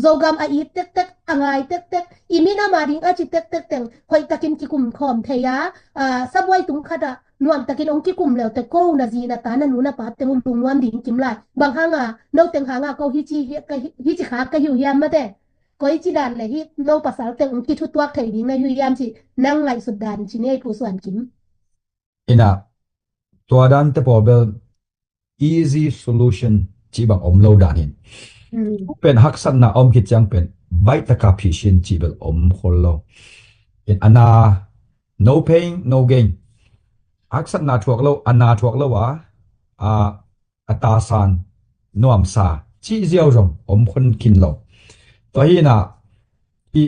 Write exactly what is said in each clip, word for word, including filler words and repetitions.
Zogam a it tektek, a ngai tektek, i minam a ding a ci tektek teng hoih takin kikum khawm thei a, sabuai tung khat ah nuam takin hong kikum leute ko na zi na ta na nu na pa teng uh lungnuam ding kim lai. Bang hanga no teng hanga ko hici kha ka hiu hiam mate? Koici dan le hi no pasal teng hong kithutuak thei ding na hiu hiam ci nang ngaihsut dan ci nei Pu Suan Kim. Ina, tua dan te pawl bel easy solution ci bang om lo dan hin. Pen haksatna om khit ciang pen baih taka phisin ci bel om khol lo. In ana, no pain no gain. Haksatna thuak lo, ana thuak lo a, a a tasan nuamsa cih ziau zong om khon khin lo. Tua hi ina, i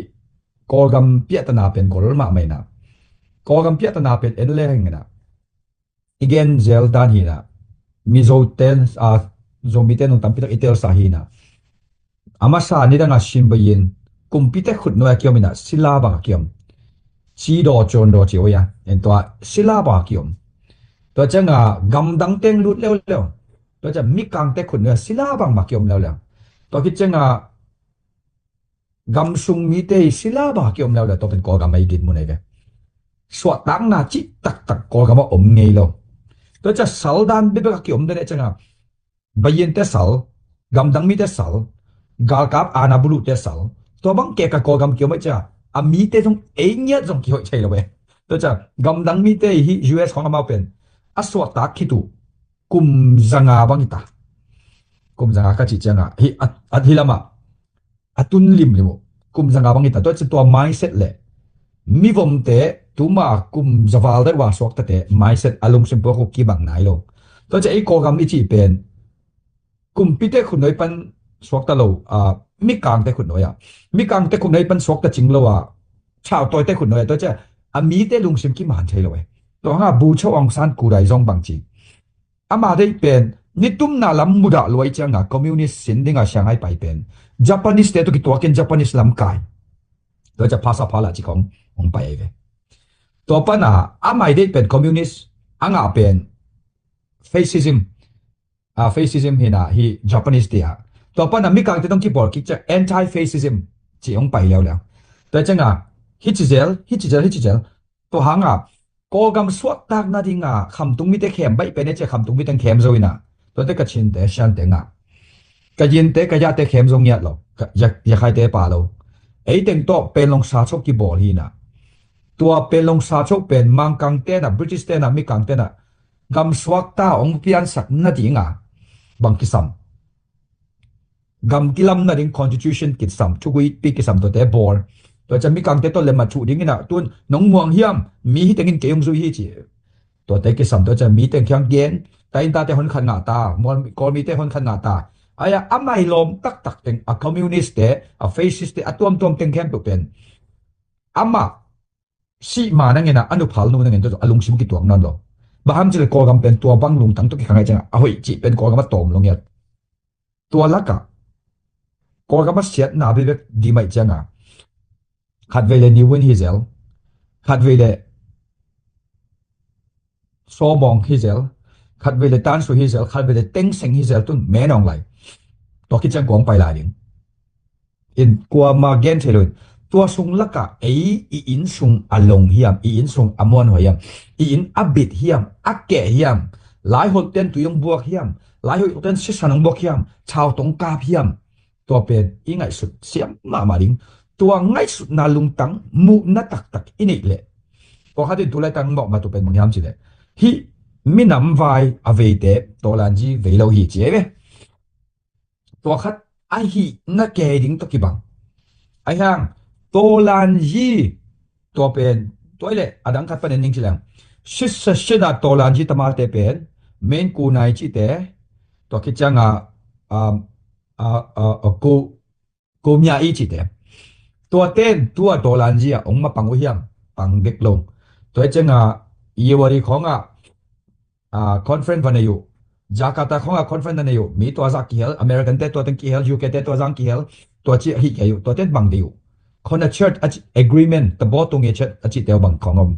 Kawlgam piahtana pen gol mahmah ina, Kawlgam piahtana pen en leng ina, i gen zel dan hi ina, Mizo ten a, Zomite nung tampi tak i telsa hi ina, a masa nidanga simbayin kumpite khutnuai a kiom ina sila bang a kiom. Sidaw cawndaw ci uh a, en tua sila bang a kiom. Tua cianga gamdang teng lut leuleu. Tua ciang mikangte khutnuai a sila bang bang a kiom leuleu. Tua khit cianga gamsung mite i sila bang a kiom leuleu. Tua pen Kawlgam a i dinmun ahi ve. Suahtakna cih taktak Kawlgam a om ngei lo. Tua ciang saldan bebek a kiom dene cianga bayinte sal, gamdang mite sal, galkap ana buluhte sal, tua bang keka Kawlgam kiom ahi cia, a mite zong ei ngiat zong kihoih thei lo e. Tua cia gamdang mite hi U S khong amau pen a suahtak khit uh kum zanga bang hita. Kum zanga ka cih cianga hi a, a hi lama a tun limlim uh. Kum zanga bang hita. Tua cia tua mindset le mivomte tuma kum zaval deuh a suaktate mindset a lungsim puak uh kibang nai lo. Tua cia ei Kawlgam i cih pen kumpite khutnuai pan suakta lo, a, mikangte khutnuai a, mikangte khutnuai pan suakta cing lo a, thautawite khutnuai a, tua cia a mite lungsim kiman thei lo e. Tua hanga Bogyoke Aung San Suu Kyi zong bang ci. Ama deih pen nitumna lam mudah luai cianga communist sin dinga Shanghai pai pen Japanese te tu kituakin Japanese lam kai. Tua cia phasa phala ci khong hong pai ai ve. Tua pana amai deih pen communist a ngah pen fascism, a, fascism hina hi Japanese tia. Tua pana mikangte tong kibawl kik cia anti-fascism ci hong pai leuleu. Tua cianga hici zel, hici zel, hici zel. Tua hanga Kawlgam suahtakna dinga khamtung mite khem baih pen e cia khamtung mite khem zo ina. Tuate Kachinte, Shante ngah. Kayinte, Kayate khem zo ngiat lo. Yakhaite pa lo. Eiteng tawh Panglong sa chok kibawl hi ina. Tua Panglong sa chok pen Mangkang tena, British tena, mikang tena gam suakta hong piansak nadinga bang kisam. Gam kilam nading constitution kisam, thukuipi kisam tuate bawl. Tua cia mikangte tawh lemah thuh ding ina tun nong muang hiam, mi hitengin kei hong zui hi ci. Tuate kisam tua cia mi teng khiang gen, taintate hon khat ngah ta, Kawlmite hon khat ngah ta. Aia amai lawm taktak teng a communist te, a fascist te, a tuamtuam teng khempeuh pen amah sih ma nangin a, a nuphal nu nangin tua a lungsim kituak nawn lo. Bang hang cile Kawlgam pen tua bang lungtang tua kikhang ai cianga a hoih cih pen Kawlgam a tawm lo ngiat. Tua lakah Kawlgam a siatna bebek di maih cianga khatvei le Niwin hi zel, khatvei le Sawmawng hi zel, khatvei le Tansu hi zel, khatvei le Tengseng hi zel tun menawng lai. Tua kiciang kuang pai lai ding. In kuama gen thei loin tua sung lakah ei i inn sung a long hiam, i inn sung a muanhuai hiam, i inn a bit hiam, a keh hiam, laiholh ten tui hong buak hiam, laiholh ten sisan hong buak hiam, thau tong kap hiam, tua pen i ngaihsut siam mahmah ding. Tua ngaihsutna lungtang muhna taktak i neih leh tua khatin tu laitang mawhmatu pen bang hiam cileh hih minam vai a veite tawlanzi vei lo hi ci ei ve. Tua khat a hihna kei ding tawh kibang. Ahi hang tawlanzi tua pen tua ileh a dang khat panen ning cileng sisa sina tawlanzi tamate pen men kunai cite tua kicianga um, a, a, a, ko Ko mia i cite. Tua ten tua tawlanzi a ong mapang uh hiam? Pang dek lo. Tua i cenga Iwari khonga a conference va nei uh. Jakarta khonga conference va nei uh. Mi tua zak kihel, American te tua teng kihel, U K te tua zang kihel. Tua ci hi kei uh. Tua ten bang dei uh. Khona church a ci agreement, tabo tunge church a ci teu bang khong om.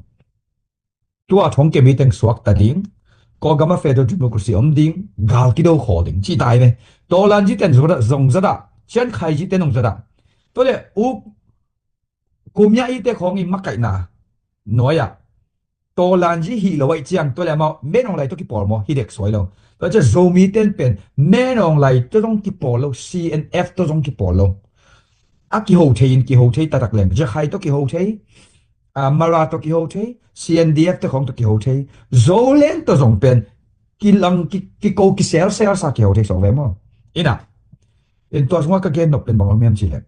Tua thong kemi teng suak ta ding. Kawlgama federal democracy om ding. Gal kido khawl ding ci tai ve. Tawlanzi ten zong zada, cian khaiji ten ong zada. Tua le uk kumnya ite khawng i makaihna nuai-ah Tawlanyi hih lo ahih ciang tua le amau Min Aung Hlaing tawh kipawl maw, hi dek suai lo. Tua ciang Zomi ten pen Min Aung Hlaing tawh zong kipawl lo, C N F tawh zong kipawl lo. A kiho thei in kiho thei taktak leng, Rakhine tawh kiho thei, a, Mara tawh kiho thei, C N D F te khawng tawh kiho thei, Zoland tawh zong pen kilang ki, kiko kiselsel sa kiho thei sawk ve maw? Ina, in tua sungah ka gen nop pen bang om hiam cihleh,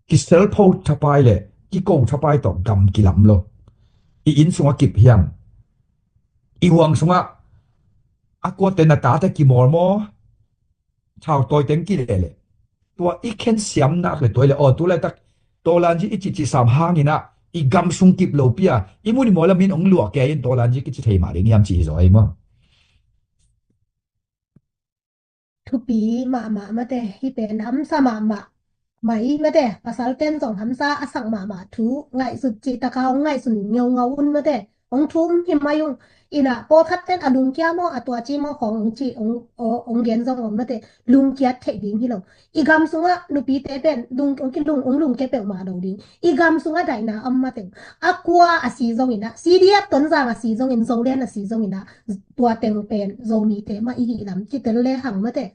kiselpho thapai le kiko thapai tawh gam kilam lo. I inn sungah kip hiam? I huang sungah a kuate na tate kimawl maw? Thau tawi teng kileh leh tua i khen siam nak le tua i le aw tu laitak Tawlanyi i cihcih sam hangin ah i gam sung kip lo pi a i mun i mawl a min ong luah kei in Tawlanyi kici thei mah ding hiam ci hi zaw ei maw? Thupi mahmah mate, hih pen hamsa mahmah mai mate, pasal ten zong hamsa a sak mahmah thu ngaihsut cih taka hong ngaihsun ngeungau un mate, hong thum hi mai ung. Ina pawlkhat ten a lungkia maw, a tuaci maw khawng hong ci, hong, hong gen zong om mate, lungkiat theih ding hi lo. I gam sungah nupite pen lung, hong kilung, hong lungkia peuhmah lo ding. I gam sungah daihna om mate, a kua a si zongin ah, C D F Tonzang a si zongin, Zoland a si zongin ah, tua teng pen Zomite mah i hih lam kitel le hang mate.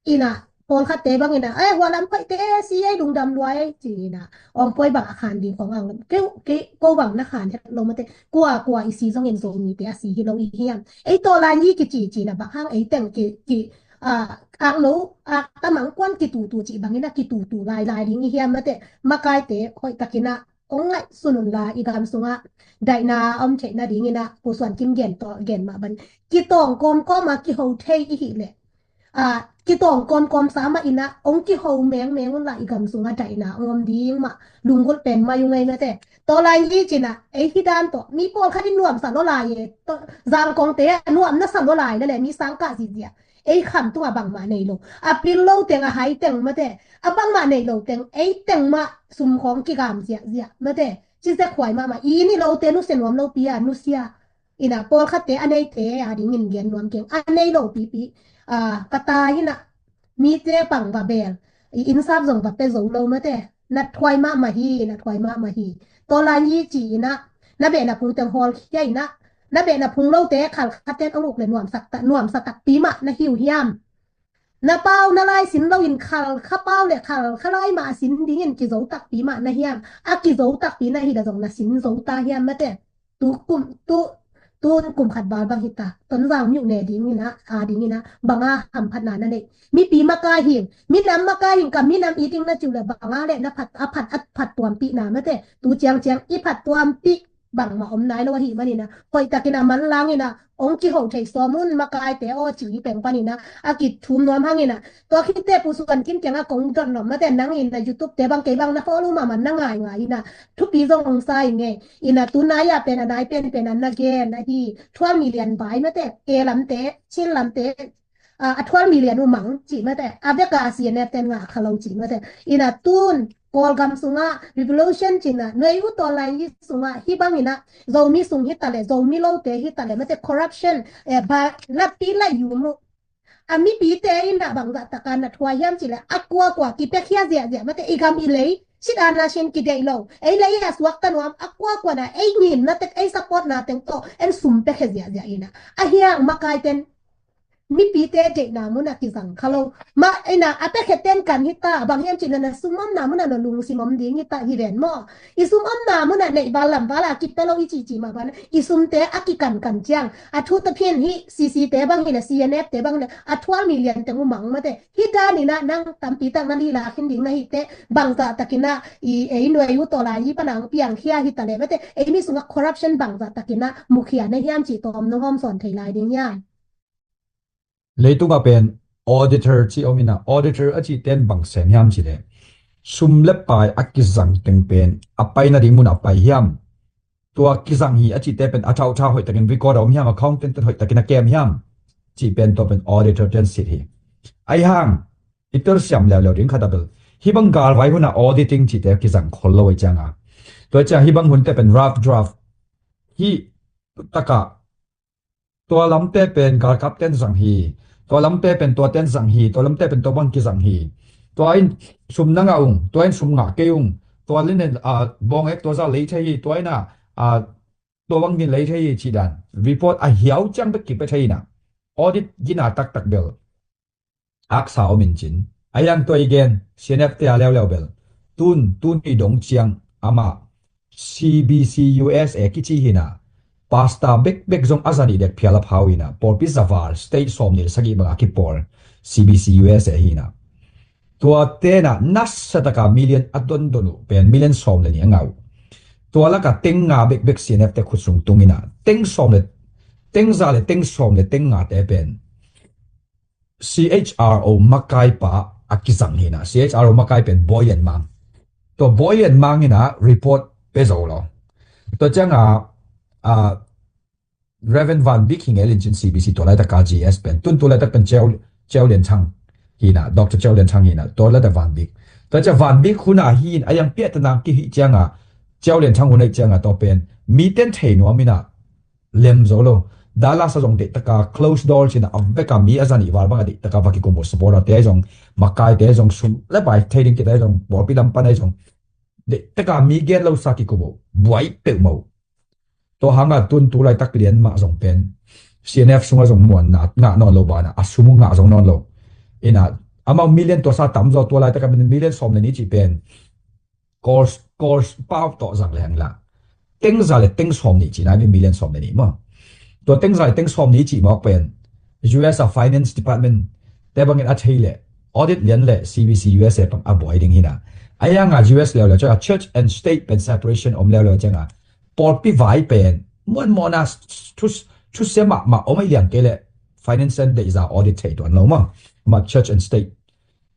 Ina pawlkhatte bangin ah, eh, hua lam khoihte si ei, lungdam lua ei ci ina, awngpuai bang a khan ding khong ang lam keu kei ko bang na khan het lo mate. Kua kua i si zongin Zomite a si hi lo i hiam? Ei Tawlanyi kici ci na bang hang ei teng ki, ki, a, ak lo, a, tamang kuan kitutu ci bangin a kitutu lailai ding i hiam mate. Makaite hoih takin ah kong ngaihsun un la, i gam sungah daihna om theih nadingin ah Pu Suan Kim gen tawh gen mah ban kitawng kawmkawm a kiho thei i hih leh, a, kitawng kawmkawm sa mah in ah hong kiho mengmeng un la, i gam sungah daihna hong om ding mah lunggulh pen mai ung ei mate. Tawlanyi ci na ei hi dan tawh mi pawlkhat in nuamsa lua lai e, Zangkongte a nuam nasa lua lai le le mi sangkah zihziah. Ei kham tungah bangmah nei lo, a pil lo teng a hai teng mate, a bangmah nei lo teng ei teng mah sum khawng kigam ziahziah mate. Ci zek huai mahmah, i ni lote nusia nuam lo pi a nusia. Ina pawlkhatte a neite a dingin gen nuam keng, a nei lo pipi. A, ka ta ina mite pang va bel, i innsap zong va pe zo lo mate. Na thuai mahmah hi, na thuai mahmah hi. Tawlanyi ci ina na behna phung teng hawlkhia ina, na behna phung lote khalkhaten a nguk le nuamsak ta, nuamsa takpi mah na hi uh hiam? Na pau na lai sin loin khalkha pau le khalkha lai mah a sin dingin kizo takpi mah na hiam? A kizo takpi na hi le zong na sin zo ta hiam mate? Tu kum, tu, tun kum khat val bang hita, Tonzang miuh ne dingin ah, a dingin ah banga hamphatna na nei? Mipi makai hing, minam makai hing, ka minam i ding na ciu le banga le na phat, a phat, a phat tuampihna mate. Tu ciangciang i phat tuampih bangmah om nai lo ahi manin ah, hoih takin a manlangin ah hong kiho thei sawm un makaite aw ci hi peng panin ah a kithum nuam hangin ah. Tua khitte Pu Suan Kim kiangah kong dot nuam mate, nangin ah YouTube te bang kei bang na follow mahmah na ngaingai in ah thupi zong hong sa ing e. Ina tu nai a pen a nai penpen a na gen ahi, twelve million bai mate, e lamte, Chin lamte, a, a twelve million uh mang ci mate, a veka C N F ten ngah kha lo ci mate. Ina tun Kawlgam sungah revolution cina nuai uh Tawlanyi sungah hi bangin ah Zomi sung hi ta le, Zomi lote hi ta le mate, corruption, eh, ba, lapi la yu mu. A mipite in ah bangzah taka na thuai hiam ci le, a kuakua kipiakhia ziahziah mate, i gam i lei sit a na sin kideih lo, ei lei a suakta nuam, a kuakua na ei ngin na tek, ei support na teng tawh en sum piakhia ziahziah in ah. A hiang makaiten mipite deihna munah kizang kha lo. Mah ina a piakhia ten kan hita, bang hiam cih na na sum omna munah na lungsim om ding hita hi ven maw? I sum omna munah neih val lam val a kipia lo i cihcih mah bana i sumte a kikankan ciang a thu taphin hi, C C te bang hi le C N F te bang le a twelve million teng uh mang mate. Hi danin ah nang tampi tak na lila khin ding na hite, bangzah takin ah i ei nuai uh Tawlanyi pana ang piangkhia hita le mate, ei mi sungah corruption bangzah takin ah mukhia na hiam cih tawm nong hawm sawn thei lai ding hiam? Leitungah pen auditor ci om ina, auditor a cih ten bang sem hiam ci le, sum le pai a kizang teng pen a pai nading mun a pai hiam? Tua kizang hi a cihte pen a thauthau hoih takin record a om hiam, accountant ten hoih takin a kem hiam? Cih pen tua pen auditor ten sit hi. Ahi hang i telsiam leuleu ding khat a bel, hih bang galvai hunah auditing cihte kizang khol lo ahi cianga, tua ciang hih bang hunte pen rough draft hih takah tua lamte pen galkap ten zang hi, tua lamte pen tua ten zang hi, tua lamte pen tua bang kizang hi. Tua in sum na ngah ung, tua in sum ngah kei ung, tua linen a bawng ek tua za lei thei hi, tua in a, a tua bang din lei thei hi cih dan report a hiau ciang bek kipia thei in a, audit gina taktak bel aksa om in cin. A yang tua i gen, C N F te a leuleu bel tun tun i dong ciang amah C B C U S A kici hi in a, pasta bekbek zong a za nih dek phial a phau hi in a, pawlpi za val, state sawm nih le sagih banga kipawl C B C U S A hi in a. Tua tena nasa taka million a dondon uh pen million sawm le nih a ngah uh. Tua laka teng nga bekbek C N F te khut sung tung in a, teng sawm le teng za le teng sawm le teng nga te pen C H R O makai pa a kizang hi in a, C H R O makai pen Boy Lian Mang. Tua Boy Lian Mang in a report pe zo lo. Tua ciang a, a, Reverend Van Bik hi ngel in cin C B C tua laitak a G S pen, tun tua laitak pen Ceu, Ceu Lian Chang hi in a, Doctor Ceu Lian Chang hi in a, tua laitak Van Bik. Tua ciang Van Bik hun a hi in a, yang piah tanang ki hi ciang a, Ceu Lian Chang hun a hi ciang a tua pen mi ten thei nuam in a, lem zo lo. Dallas a zong deih taka close door cin a, a vek a mi a za nih val bang a deih taka va kikum uh, supporter te zong, makai te zong, sum le pai thei ding kita zong, pawlpi lam pan a zong deih taka mi gen lo sa kikum uh, buai peuhmah uh. Tua hang a tun tu laitak lian mah zong pen C N F sung a zong muanna ngah nawn lo ban a, a sum uh ngah zong nawn lo. In a, amau million tua sa tam zaw, tua laitak a million sawm le nih cih pen Kawl, Kawl pau tawh zang leng la, teng za le teng sawm nih cih nai ve, million sawm le nih maw. Tua teng za le teng sawm nih cih mawk pen U S a Finance Department te bangin a thei le, audit lian le C B C U S A bang a buai ding hi in a. A yang a U S leuleu ciang a church and state pen separation om leuleu ciang a, pawlpi vai pen muanmawhna thu, thusia mahmah om a hi liang kei le, finance and deih za audit thei tuan lo maw. Mah church and state,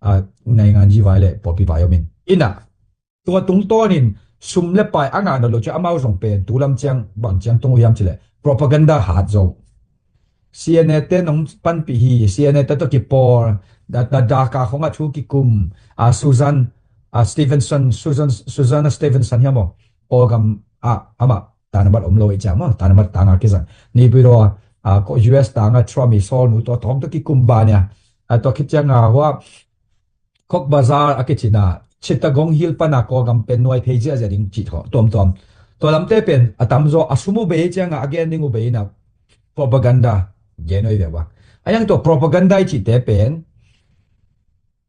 a, naingan ji vai le pawlpi vai om in. In a, tua tungtawnin sum le pai a ngah nawn lo ciang amau zong pen tu lam ciang bang ciang tung uh hiam cih leh propaganda hat zo. C N A te nong panpih hi, C N A te tawh kipawl, da, da, Dhaka khong a thu kikum, a, Susan, a, Stevenson, Susan, Susanna Stevenson hiam aw? Kawlgam a, amah tanamat om lo i ciang maw, tanamat tanga kizang. Naypyidaw a, a, ko U S tanga Trump i sawlnu tawh tawng tawh kikum ba nia. A, tua khit ciang a hua Cox's Bazar a kici na, Chittagong Hill pana Kawlgam pen nuai phei ziahziah ding cih thaw tuamtuam. Tua lamte pen a tamzaw a sum uh bei cianga a gen ding uh bei na, propaganda gen uh i ve ua. A yang tua propaganda i cihte pen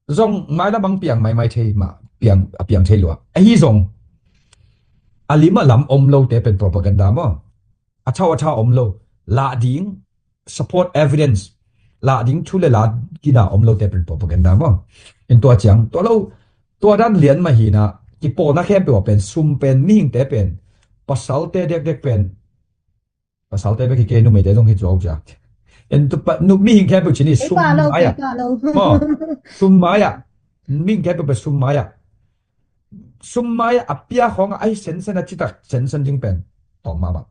zong mailam ang piang maimai thei mah, piang, a piang thei lua. Ahi zong a lim a lam om lote pen propaganda maw. A thau a tha om lo, lah ding, support evidence, lah ding thu le lah gina om lote pen propaganda maw. In tua ciang, tua lo, tua dan lian mah hi na, kipawlna khempeuh ah pen, sum pen, mihingte pen, pasalte dekdek pen, pasalte bek hi kei, numeite zong hi cuau cia. In tu pa, nu, mihing khempeuh cin hi, sum mai ah. Maw, sum mai ah. Mihing khempeuh pen sum mai ah. Sum mai ah, a pia khawng ah, ahi sensen a citak, sensen ding pen tawm mahmah.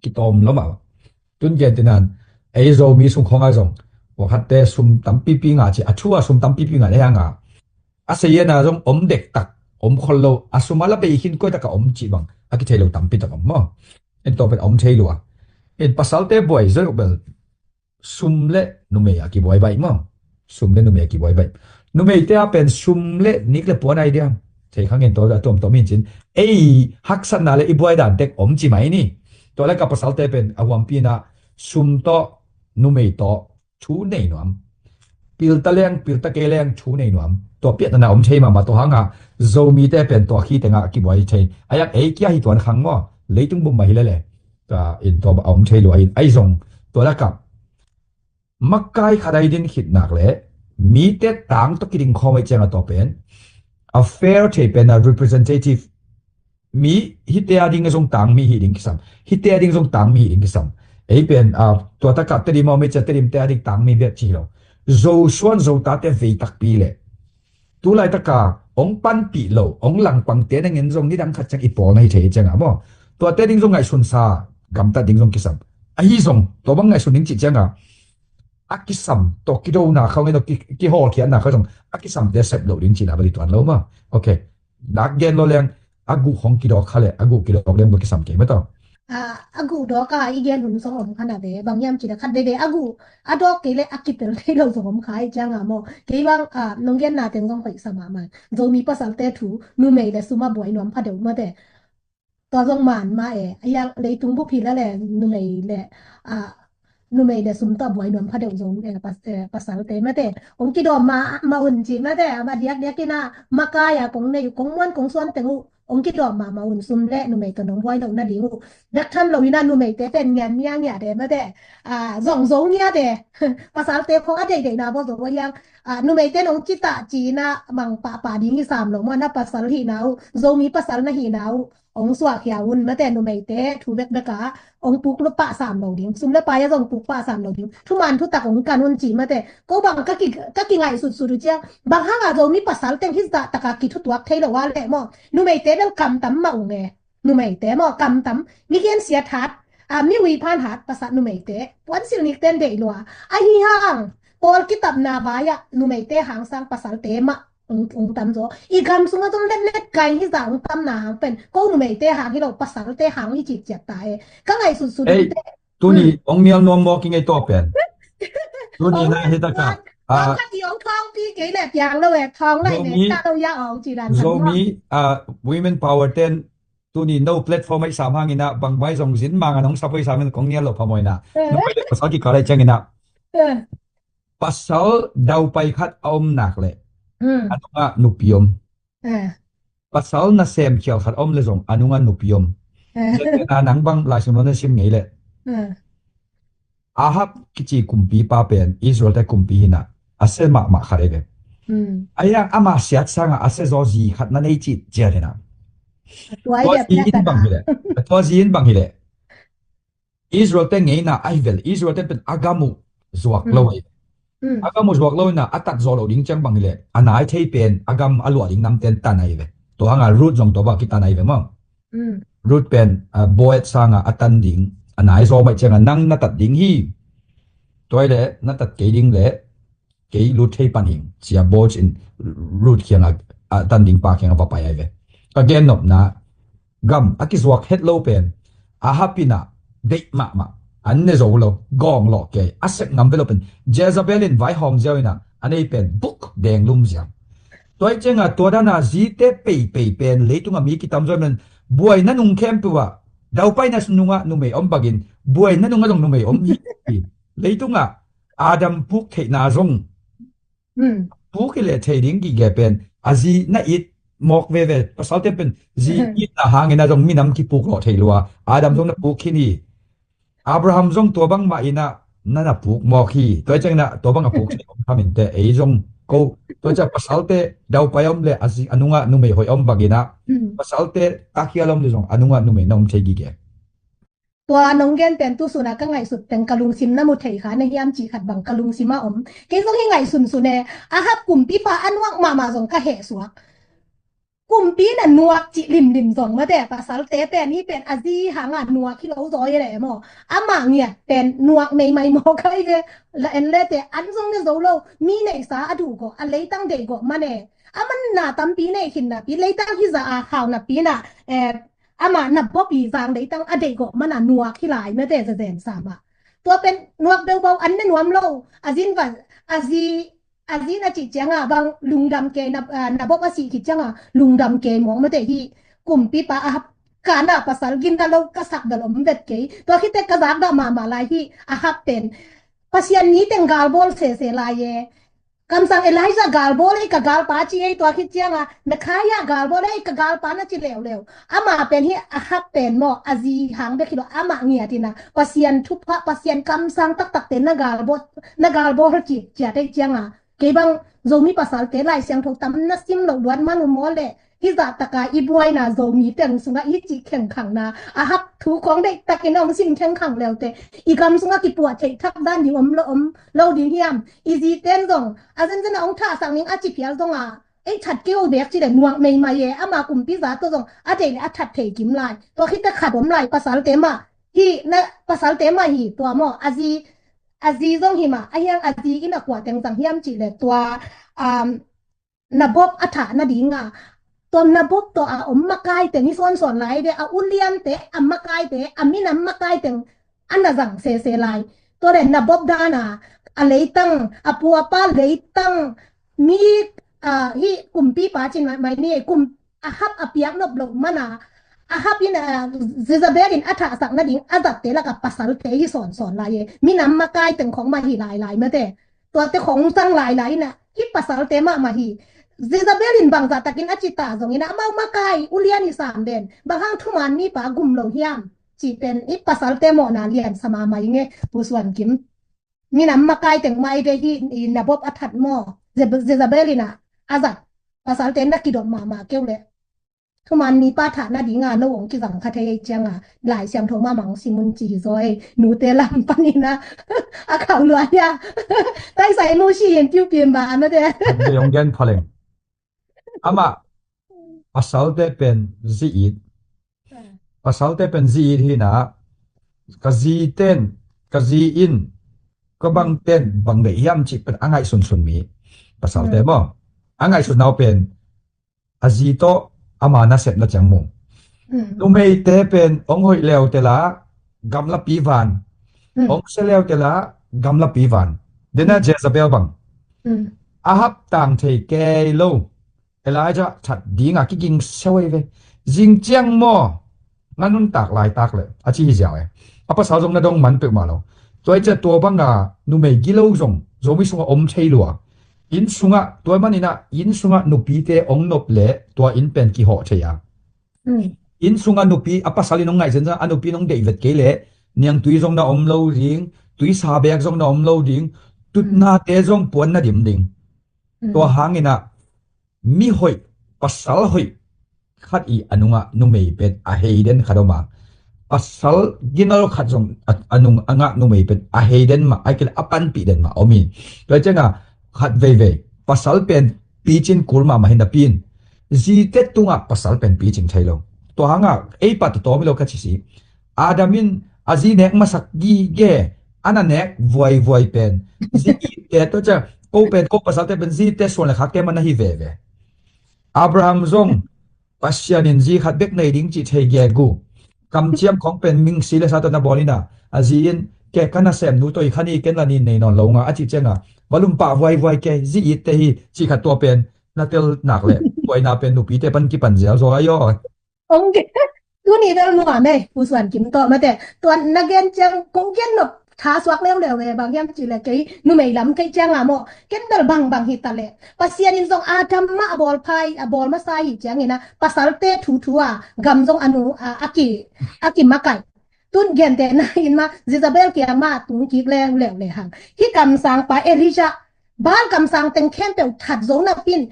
Kitawm lo mah. Tun gen tinan, ei Zomi sung khawng a zong, wakhatte sum tampipi ngah ci, a thu a sum tampipi ngah le hanga, a seiena zong om dektak, om khol lo, a sum a la bei khin koi taka om ci bang a kithei lo tampi tak om maw. En tawh pen om thei lua. En pasalte buai zoi bel, sum le numei a kibuai baih maw. Sum le numei a kibuai baih. Numeite a pen sum le nik le puan ai diam. Thei khang en tawh a tuamtuam hin cin, ei haksatna le i buai dan tek om ci mai ni. Tua le ka pasalte pen a huampi na, sum tawh numei tawh thu nei nuam. Pilta leng, pilta kei leng thu nei nuam. Tua piatna om thei mahmah, tua hanga Zomite pen tua khitengah kibuai thei. A yak ei kia hi tuan khang maw. Leitung bum mah hi lele. Ka in tua a om thei lua hin. Ai zong tua lakah makai khat ai din khitnak le mite tang tawh kiding khawm ai cianga tua pen a fair thei pen a representative mi, hite a ding zong tang mi hi ding kisam. Hite a ding zong tang mi hi ding kisam. Ei pen, a, tua takah Tedim a om ei cia Tedim te a ding tang mi biak ci lo. Zo suan zo tate vei takpi le. Tu laitaka ong panpih lo, ong langpangte nangin zong nidang khat ciang i pawl na hi thei cianga maw. Tuate ding zong ngaihsunsa gamtat ding zong kisam. Ahi zong, tua bang ngaihsun ding cih cianga a kisam, tua kidona khawng ino ki, kihawlkhiatna khawng zong a kisamte sep loh ding cihna bali tuan lo maw. Ok. Nak gen lo leng, a guh khawng kidawk kha le, a guh kidawk leng bel kisam kei mataw. a, a guh dawk a i gen hun zong om kha na ve, bang hiam cih leh khat veve a guh a dawk kei leh a kitel thei lo zong om kha i ciang a maw. Kei bang, a, nong genna teng zong hoih sa mahmah. Zomi pasalte thu, numei le sum a buai nuam pha deuh mate. Tua zong man mah e, a hiang leitung bup hi la le numei le, a, numei le sum tawh buai nuam pha deuh zong, e, pas-, e, pasalte mate. Ong kidawm ma, ma un ci mate, a ma diakdiak in a, makai a kong nei uh, kong muan kong suan teng uh, ong kidawm ma, ma un sum le numei tawh nong buai loh nading uh. Bek tham lo in a numeite pen ngian ngiangia de mate. A, zong zo ngia de. Pasalte khong a deihdeihna baw zo a hiang. A, numeite nong cita ci in a mang pahpah ding hi sam lo maw, na pasal hihna uh, Zomi pasal na hihna uh. Ong suak hia un mate, numeite thu bekbek a ong puk lu pah sam lo ding, sum le pai a zong puk pah sam lo ding, thuman thutak ong kan un ci mate. Ko bang ka ki, ka kingaihsutsut uh ciang, bang hang a Zomi pasal teng hi zah tak a kithutuak thei lo a leh maw, numeite bel kamtam mah ung e. Numeite maw kamtam, mi gensiat hat, a, mi uiphan hat, pasal numeite puansilh nik ten deih lua. Ahi hang pawl kitapna vai ah numeite hang sang pasalte mah ong, ong tam zaw. I gam sungah zong letlet kai hi zah ong tamna hang pen ko numeite hang hi lo, pasalte hang hi cik ciat ta e. Ka ngaihsutsut ei, ding te. Tuni ong nial nuam mawk i ngei tawh pen. Tuni na hi taka, a, ka ti ong thawngpi kei le piang lo e, thawng lai ne, Zomi, ta lo ya ong ci dan Zomi, a, women power ten tuni no platform ai sam hang in a bang mai zong zin mang a nong sap ai sam in kong nial lo phamawina. No pai le pasal kikal ai ciang in a. Pasal daupai khat a om nak leh a nungah nupi om. Pasal nasem khial khat a om le zong a nungah nupi om. Zetlena nang bang Lai Siangtho na sim ngei leh Ahab kici kumpipa pen Israelte kumpi hi in a, a sia mahmah khat ei ve. Ahi hang ama siat sangah a sia zaw zi khat na nei cih ciat hi in a. Tua zi in bang hi leh, tua zi in bang hi leh Israelte ngeina ahi vel, Israelte pen a gam uh zuak lo ahi. A gam uh zuak lo in a, a tat zawh loh ding ciang bang hi leh a nai thei pen a gam a luah ding namten tan ahi ve. Tua hang a Ruth zong tua bang kitan ahi ve maw. Ruth pen, a, Boaz sang a a tan ding, a nai zaw mai ciang a nang na tat ding hi. Tua hi leh na tat kei ding leh kei lut thei pan hing, ci a Boaz in Ruth kiang a, a tan ding pa kiang a va pai ahi ve. Ka gennopna, gam a kizuak het lo pen Ahab in a deih mahmah, an ne zo lo, gawng lawh kei, a sep ngam ve lo pen Jezebel in vaihawm ziau in a, a nei pen buk deng lum ziau. Tua hi ciang a tua dan a zite peipei pen leitung a mi kitam zaw in buaina nung khempeuh ah, daupaina nungah numei om bangin buaina nungah zong numei om hi. Leitung ah Adam puk theihna zong puk hi leh thei ding gige pen a zi na it mawk veve, pasalte pen zi itna hangin a zong minam kipuk lawh thei lua. Adam zong na puk khin hi. Abraham zong tua bang mah in a na na puk mawk hi. Tua ciang in a tua bang a puk thei om kha minteh, ei zong ko. Tua ciang pasalte daupai om leh a zi, a nungah numei hoih om bangin a, pasalte takhial om leh zong a nungah numei na om thei gige. Tua nong gen pen tu sun a ka ngaihsut teng ka lungsim na mu thei kha na hiam cih khat bang ka lungsim a om. Kei zong hi ngaihsunsun e, Ahab kumpipa a nuak mahmah zong ka hehsuak. Kumpi na nuak cih limlim zong mate, pasalte pen hi pen a zi hang a nuak hi lo zaw hi leh maw. Amah ngiat pen nuak meimai maw kai ve, la en le te an zong ne zo lo, mi neihsa a duh gawh, a leitang deih gawh man e. A man na tampi nei khin napi, leitang hi zah a khau napi na, eh, amah na bawpi zang leitang a deih gawh man a nuak hi lai mate, zezen sa mah. Tua pen nuak beubaw an ne nuam lo, a zin va, a zi, a zin a cih ciang a bang lungdam kei na, ah, na bawp a sih khit ciang a lungdam kei mawk mate hi. Kumpipa Ahab ka na pasal gin na lo ka sak bel om vet kei. Tua khit teh ka zak dah mahmah lai hi, Ahab pen Pasian ni teng galbawl sese lai e. Kamsang Elijah galbawl ei ka galpa ci ei, tua khit ciang a Micaiah galbawl ei ka galpa na ci leuleu. Amah pen hi Ahab pen maw, a zi hang bek hi lo, amah ngiat in a Pasian thupha, Pasian kamsang taktak te na galbawl, na galbawl ci, ciat ei ciang a. Kei bang Zomi pasalte Lai Siangtho tam na sim loh luat man uh maw leh, hi zah taka i buaina Zomi teng sungah i cih khengkhangna, Ahab thu khong deih takin a hong sim khengkhang leute, i gam sungah kipuah theih thak dan ding om lo, om lo ding hiam? I ziten zong a zenzen a hong thahsak ning a ci phial zong a, ei that kei uh bek ci leh nuak meimai e, ama kumpi za tawh zong a deih leh a that thei kim lai. Tua khit teh khat om lai, pasalte mah hi na, pasalte mah hi tua maw, a zi, a zi zong hi mah, a hiang a zi in a kua teng zang hiam cih leh tua, um, na bawp a thah nading a, Tua Naboth tawh a om makai teng hi sawnsawn lai ve, a uliante, a makaite, a minam makai teng a na zang sese lai. Tua le Naboth dan a, a leitang, a pu a pa leitang, mi, a, hi kumpipa cin mai, mai ni, kum, Ahab a piak nop loh man a, Ahab in, a, Jezebel in a thahsak nading a zatte lak a pasalte hi sawnsawn lai e. Minam makai teng khong mah hi lailai mate. Tuate khong zang lailai in a, hi pasalte mahmah hi. Jezebel in bangzah takin a ci ta zongin a, amau makai ulian i sam den, bang hang thuman mipa gum lo hiam, cih pen hi pasalte mawhna lian sa mahmah ing e, Pu Suan Kim. Minam makai teng mah i ve hi, i Naboth a that maw, Je-, Jezebel in a, a zat pasalte na kidop mahmah keu leh, thuman mipa thah nading a no hong kizang kha thei ei ciang a, Lai Siangtho mahmah hong sim un ci hi zaw ei. Nute lam panin a, a khauh lua hia. Taisai nu si hin piu pin ba a mate. Hong gen pha leng. Amah pasalte pen zi it. Pasalte pen zi it hi na, ka zi ten, ka zi in, ka bang ten bang deih hiam cih pen a ngaihsunsun mi. Pasalte maw, a ngaihsun nau pen a zi tawh ama nasepna ciang mu. Numeite pen hong hoih leute la gamlapi van, hong sia leute la gamlapi van. Dena Jezebel bang, Ahab tang thei kei lo, Elijah that dinga kiging siau ei ve. Zing ciang maw, nga nuntak laitak le a ci hi ziau e. A pasal zong na dong man peuhmah lo. Tua i cia tua banga numei gilo zong Zomi sunga om thei lua. Inn sunga, tua maninah inn sunga nupite ong nop le tua inn pen kihawh thei a. Inn sunga nupi, a pasal in ong ngaih zenzen a nupi in ong deih vet kei le niangtui zong na om lo ding, tuisa bek zong na om lo ding, tutnate zong puan na dim ding. Tua hanginah mi hoih, pasal hoih khat i a nungah numei pen a hei den khat om a, pasal ginal khat zong a, a nung a ngah numei pen a hei den mah, a kila a panpih den mah om hi. Tua cianga khat veivei pasal pen picin kul mahmah hi napi in zite tungah pasal pen picing thei lo. Tua hangah ei pah tatawm hi lo ka ci si. Adam in a zi nek masak gige, a na nek vuaivuai pen zi itte, tua cia ko pen ko pasalte pen zite suan le khakte man na hi veve. Abraham zong Pasian in zi khat bek nei ding cih thei gegu. Kamciam khong pen ming si le sa tawh na bawl ina, a zi in ke ka nasem nu tawh i khan i ken la ni nei nawn lo nga a cih cianga va lum pah vuaivuai ke, zi itte hi cih khat tua pen na tel nak le tuaina pen nupite pan kipan ziau zaw ahi aw. Ong gen, tuni bel nuam ei, Pu Suan Kim tawh mate. Tua na gen ciang kong gen nop tha suak leuleu ve, bang hiam cih le kei numei lam kei cianga maw, ken bel bangbang hi ta le Pasian in zong Adam mah a bawl phai, a bawl masa hi ciangina pasalte thuthu a gam zong a nu a, a ki, a kimakaih. Tun gentehna in mah Jezebel kiang mah tung kik leuleu le hang. Hih kamsangpa Elijah, Baal kamsang teng khempeuh that zo napi in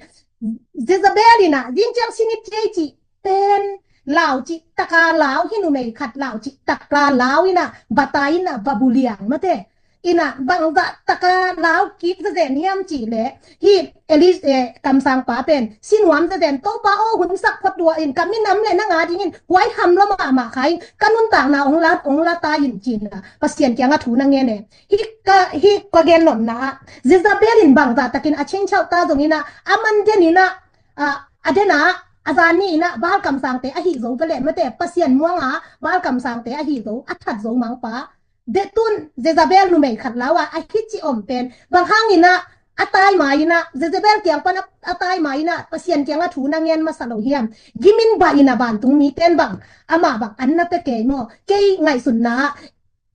Jezebel inah zing ciang sinip thei cih pen lau cih taka lau hi, numei khat lau cih taka lau inah bata inah va buliang mate. Inah bangzah taka lau kik zazen hiam cih le hih Eli, eh, kamsangpa pen sinuam zazen, Topa aw, hun sak phot lua in, ka minam le nang a dingin huai ham lua mahmah kha in, ka nuntakna ong la, ong la ta in cinah Pasian kiangah thu na ngen e. Hih ka, hih ka gen nopna ah Jezebel in bangzah takin a chingchauh ta zongin ah, a man den in ah, a, a den ah, a zan ni in ah Baal kamsangte ahi zo vele mate, Pasian muang a Baal kamsangte ahi zo, a that zo mangpa. Detun Jezebel numei khat lau ah a hih ci om pen bang hangin ah a tai ma in ah, Jezebel kiang pan a, a tai ma in ah Pasian kiangah thu na ngen masa lo hiam? Gimin bah in ah vantung miten bang amah bang an na pe kei maw? Kei ngaihsunna ah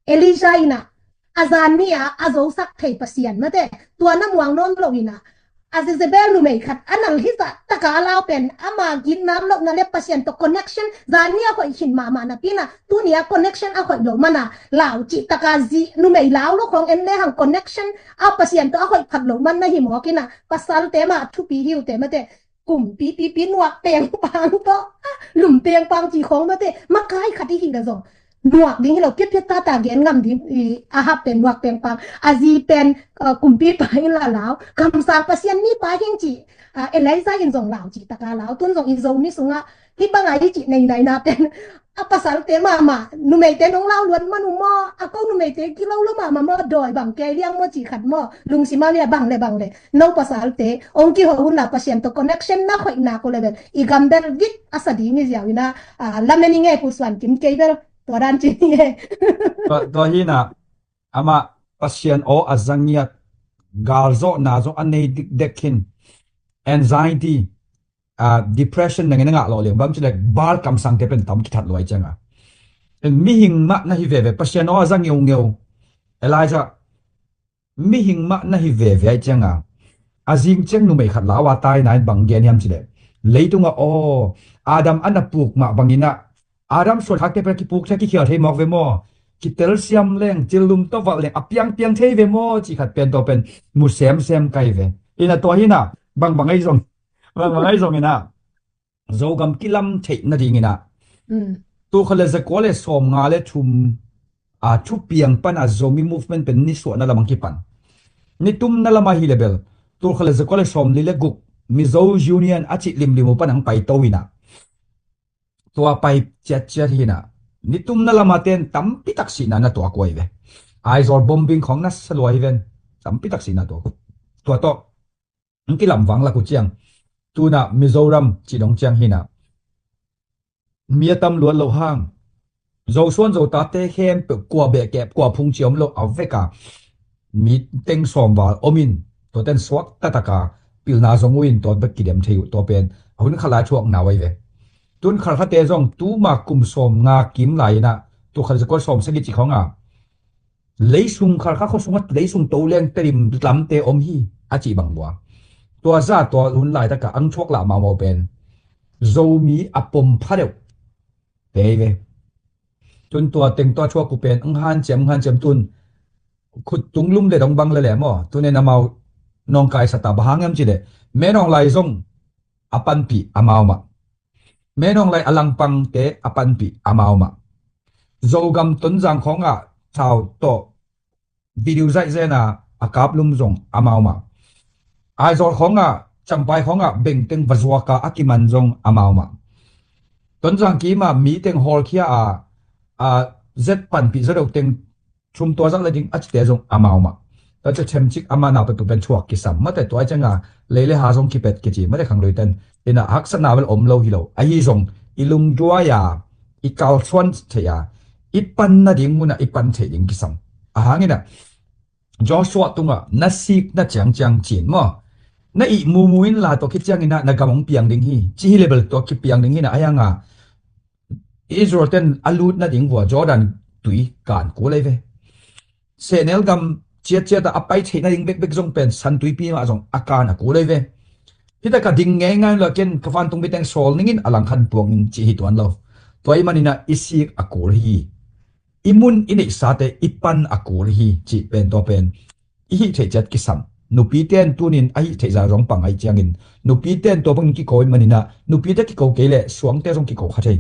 Elijah inah a zan ni a a zosak thei Pasian mate, tua na muang nawn lo inah a Jezebel numei khat a nal hizah taka a lau pen ama gitna lohna le Pasian tawh connection zan ni a hoih khin mahmah napi inah tuni a connection a hoih lo mana lau cih taka zi numei lau lo khong en le hang connection a Pasian tawh a hoih phat lo man na hi mawk inah pasalte mah thupi hi uh te mate. Kumpi pipi nuak pengpang tawh lum pengpang ci khong mate, makai khat i hi le zong nuak ding hi lo, piatpiat tata gen ngam ding, i Ahab pen nuak pengpang, a zi pen, uh, kumpipa in la lau, kamsang Pasian mipa hing ci, uh, Elijah in zong lau ci taka lau, tun zong i Zomi sungah hih banga i ci nei naina pen a pasalte mahmah, numeite nong lau luat man uh maw, a ko numeite kilolo mahmah maw, dawi bang kei liang maw, ci khat maw, lungsim a lia bang le bang le, no pasalte ong kiho unla Pasian tawh connection na khoih nak uh le bel i gam bel vit a sa ding hi ziau ina, a, lamen i ngei pu Suan Kim kei bel tua dan ci ni e. Tua, tua hi na, amah Pasian aw a za ngiat, galzawhna zong a nei dikdek hin, anxiety, a, depression nangin a ngah lawh leng bam cilek, Baal kamsangte pen tam kithat luai cianga. Mihing mah na hi veve, Pasian aw a za ngeungeu. Elijah, mihing mah na hi veve ai cianga, a zing ciang numei khat lau a tai nain bang gen hiam cilek, leitunga aw, Adam a na puk mah banginah, Adam suan hakte pen kipuk thei, kikhial thei mawk ve maw? Kitel siam leng, cillum tawvalh leng a piangpiang thei ve maw? Cih khat pen tua pen mu semsem kai ve. Ina tua hina, bangbang ahi zong, bangbang ahi zong ina, Zogam kilam theih nading ina, mm, tul khat le zakua le sawm nga le thum, a, thupiang pana Zomi movement pen nisuahna lamang kipan. Nitumna lama hi le bel, tul khat le zakua le sawm li le guk, Mizo Union a cih limlim uh pan ang pai to ina. Tua pai ciatciat hina. Nitumna lama ten tampi tak sihna na tuak uh ahi ve. Aizawl bombing khong na sa lua hi ven. Tampi tak sihna tuak uh. Tua tawh ang kilam vang lak uh ciang, tuna Mizoram ci dong ciang hina. Mi a tam luat lo hang, Zosuan Zotate khempeuh kua behkep, kua phung ci om lo a veka mi teng sawm val om in, tua ten suak tataka pilna zong uh in, tua bek kidem thei uh, tua pen a hun khat lai thuak nau ahi ve. Tun khalkhate zong tuma kum sawm nga kim lai ina, tul khat zakua sawm sagih ci khonga, leisung khalkha khuasungah leisung to leng telim lamte om hi a cih bang bua. Tua za tua hun laitaka ang thuak lah mahmah pen Zomi a pom pha deuh te hi ve. Tun tua teng tua thuak uh pen ang hanciam, ang hanciam tun khut tung lum le dong bang le le maw. Tunin amau nawngkai sa ta, bang hang hiam cih leh, Menawng lai zong a panpih amau mah. Menawng lai a langpangte a panpih amau mah. Zogam Tonzang khawngah thau tawh video zaihzena a kaplum zong amau mah. Aizawl khawngah, Champhai khawngah bengteng va zuaka a kiman zong amau mah. Tonzang kima mi teng hawlkhia a, a zet panpih zaw deuh teng thum tua zak le ding a cite zong amau mah. Tua cia themcik ama nau pekpek pen thuak kisam mate, tua cianga lei le ha zong kipet kici mate, khanglui ten. Ina haksatna bel om lo hi lo. Ahi zong i lungduai a, i kalsuan thei a, i pan nading munah i pan thei ding kisam. Ahang ina Joshua tungah na sik na ciangciang cin maw? Na ih mumu in la tua khit ciangina na gam hong piang ding hi. Ci hi le bel tua kipiang ding hina, ahi hanga Israel ten a lut nading vua Jordan tui kan kul ahi ve. Sehnel gam ciatciata a pai theih nading bekbek zong pen San Tuipi mah zong a kan a kul ahi ve. Hitaka ding ngeingai lo, ken ka vantung miteng sawl ningin a langkhan puang ning ci hi tuan lo. Tua i manina i sik a kul hi. I mun i neihsate i pan a kul hi cih pen tua pen i hih theih ciat kisam. Nupite in tunin a hih theihza zong pang ahi ciangin, nupite in tua bangin kiko i manina, nupite kiko kei leh suangte zong kiko kha thei.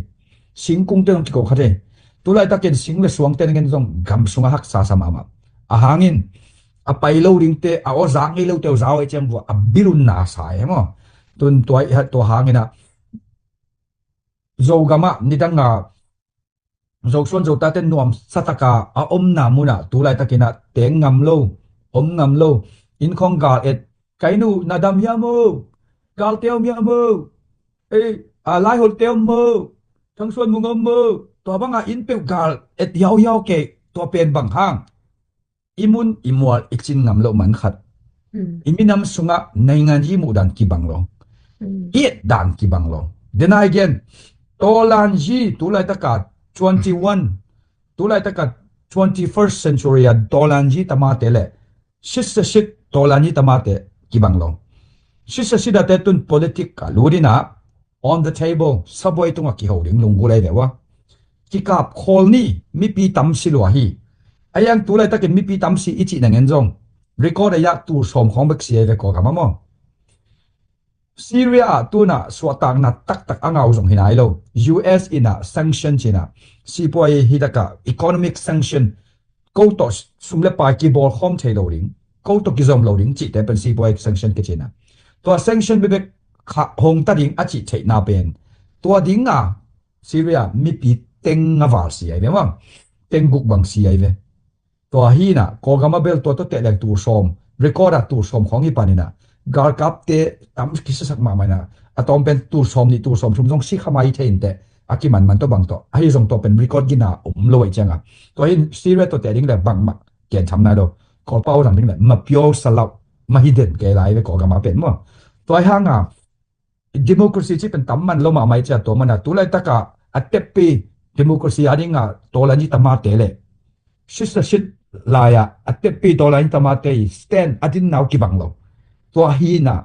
Singkungte zong kiko kha thei. Tulaitakin sing le suangte nangin zong gam sungah haksa sa mahmah. Ahangin a pai lo dingte, a aw zak ngei lote uh zau ahi ciang vua a bilun na sa e maw. Tun tua, tua hangina Zogamah nidanga Zosuan Zotate nuam sataka a omna munah tulaitakinah teng ngam lo, om ngam lo. Inn khawng gal et, "Kainu, na dam hiam o? Galte om hiam o? Ei, a, Laiholte om o? Thangsuan Mung om o?" Tua banga inn peuh gal et hiauhiau kei, tua pen bang hang? I mun i mual i cin ngam loh man khat. Mm. I minam sungah naingan yi muh dan kibang lo. Mm. I et dan kibang lo. Then again, tawlanyi tulaitaka twenty-one, tulaitaka twenty-first century a tawlanyi tamate le sitsasit tawlanyi tamate kibang lo. Sitsasit ate tun politic a lut ina, on the table, sabuai tungah kiho ding lunggulh ahi ve ua. Kikap khawl ni, mipi tamsi lua hi. A iang tulaitakin mipi tamsi i cih nangen zong record a iah tul sawm khawng bek si ahi ve Kawlgam ah maw. Syria ah tunah suahtakna taktak a ngau zong hi nai lo. U S in ah sanction ci-in ah, sipuai hi tak ah economic sanction, ko tawh sum le pai kibawl khawm thei lo ding, ko tawh kizom lo ding cihte pen sipuai sanction kici-in ah, tua sanction bekbek kha hong ta ding a cih theihna pen, tua ding a Syria mipi teng nga val si ai ve maw, teng guk bang si ai ve. Tua hi-in ah Kawlgam ah bel tua tawh teh leng tul sawm, record ah tul sawm khawng hi panin ah, galkapte tam kisiasak mahmah in ah, a tawm pen tul sawm nih tul sawm thum zong si kha mai thei inteh, a kimanman tawh bang tawh, ahi zong tua pen record gina om lo ahih ciangin ah, tua hi-in Syria tawh teh ding le bangmah gen tham nai lo. Kawlpau zang ding le mapiau salau, mahi den kei lai ve Kawlgam ah pen maw. Tua hi hang a democracy cih pen tam man lo mahmah ahih ciang, tua man a tu laitak a a teppi democracy a ding a tawlanyi tamate le sistership lai a a teppi tawlanyi tamate i stand a dinnau kibang lo. Tua hi-in ah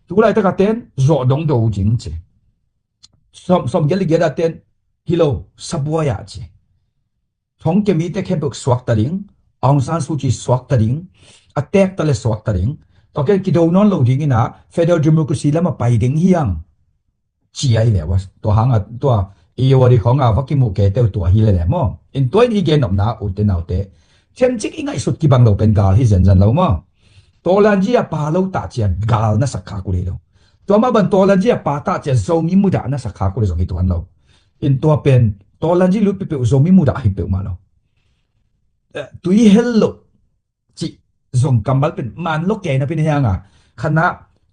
tu laitak a ten zawh dong do ding ci. Sawm, sawm giat le giat a ten hi lo, sabuai ah ci. Thong ke mite khempeuh suakta ding, Aung San Suu Kyi suakta ding, a tekta le suakta ding. Tua ken kido nawn lo dingin ah federal democracy lam a pai ding hi hang, ci ai ve ua. Tua hang a tua i wari khawng a va kimuh kei teuh tua hi lele maw. In tua in i gen nopna ute naute, thiamcik i ngaihsut kibang lo pen gal hi zenzen lo maw. Tawlanyi a pa lo tah ciang gal na sak khak uh le lo. Tua mah bang tawlanyi a pa tah ciang Zomi mudah na sak khak uh le zong hi tuan lo. In tua pen tawlanyi lut peuhpeuh Zomi mudah hi peuhmah lo. Eh, tui hel lo cih zong kammal pen man lo kei napi-in hi hang a, khatna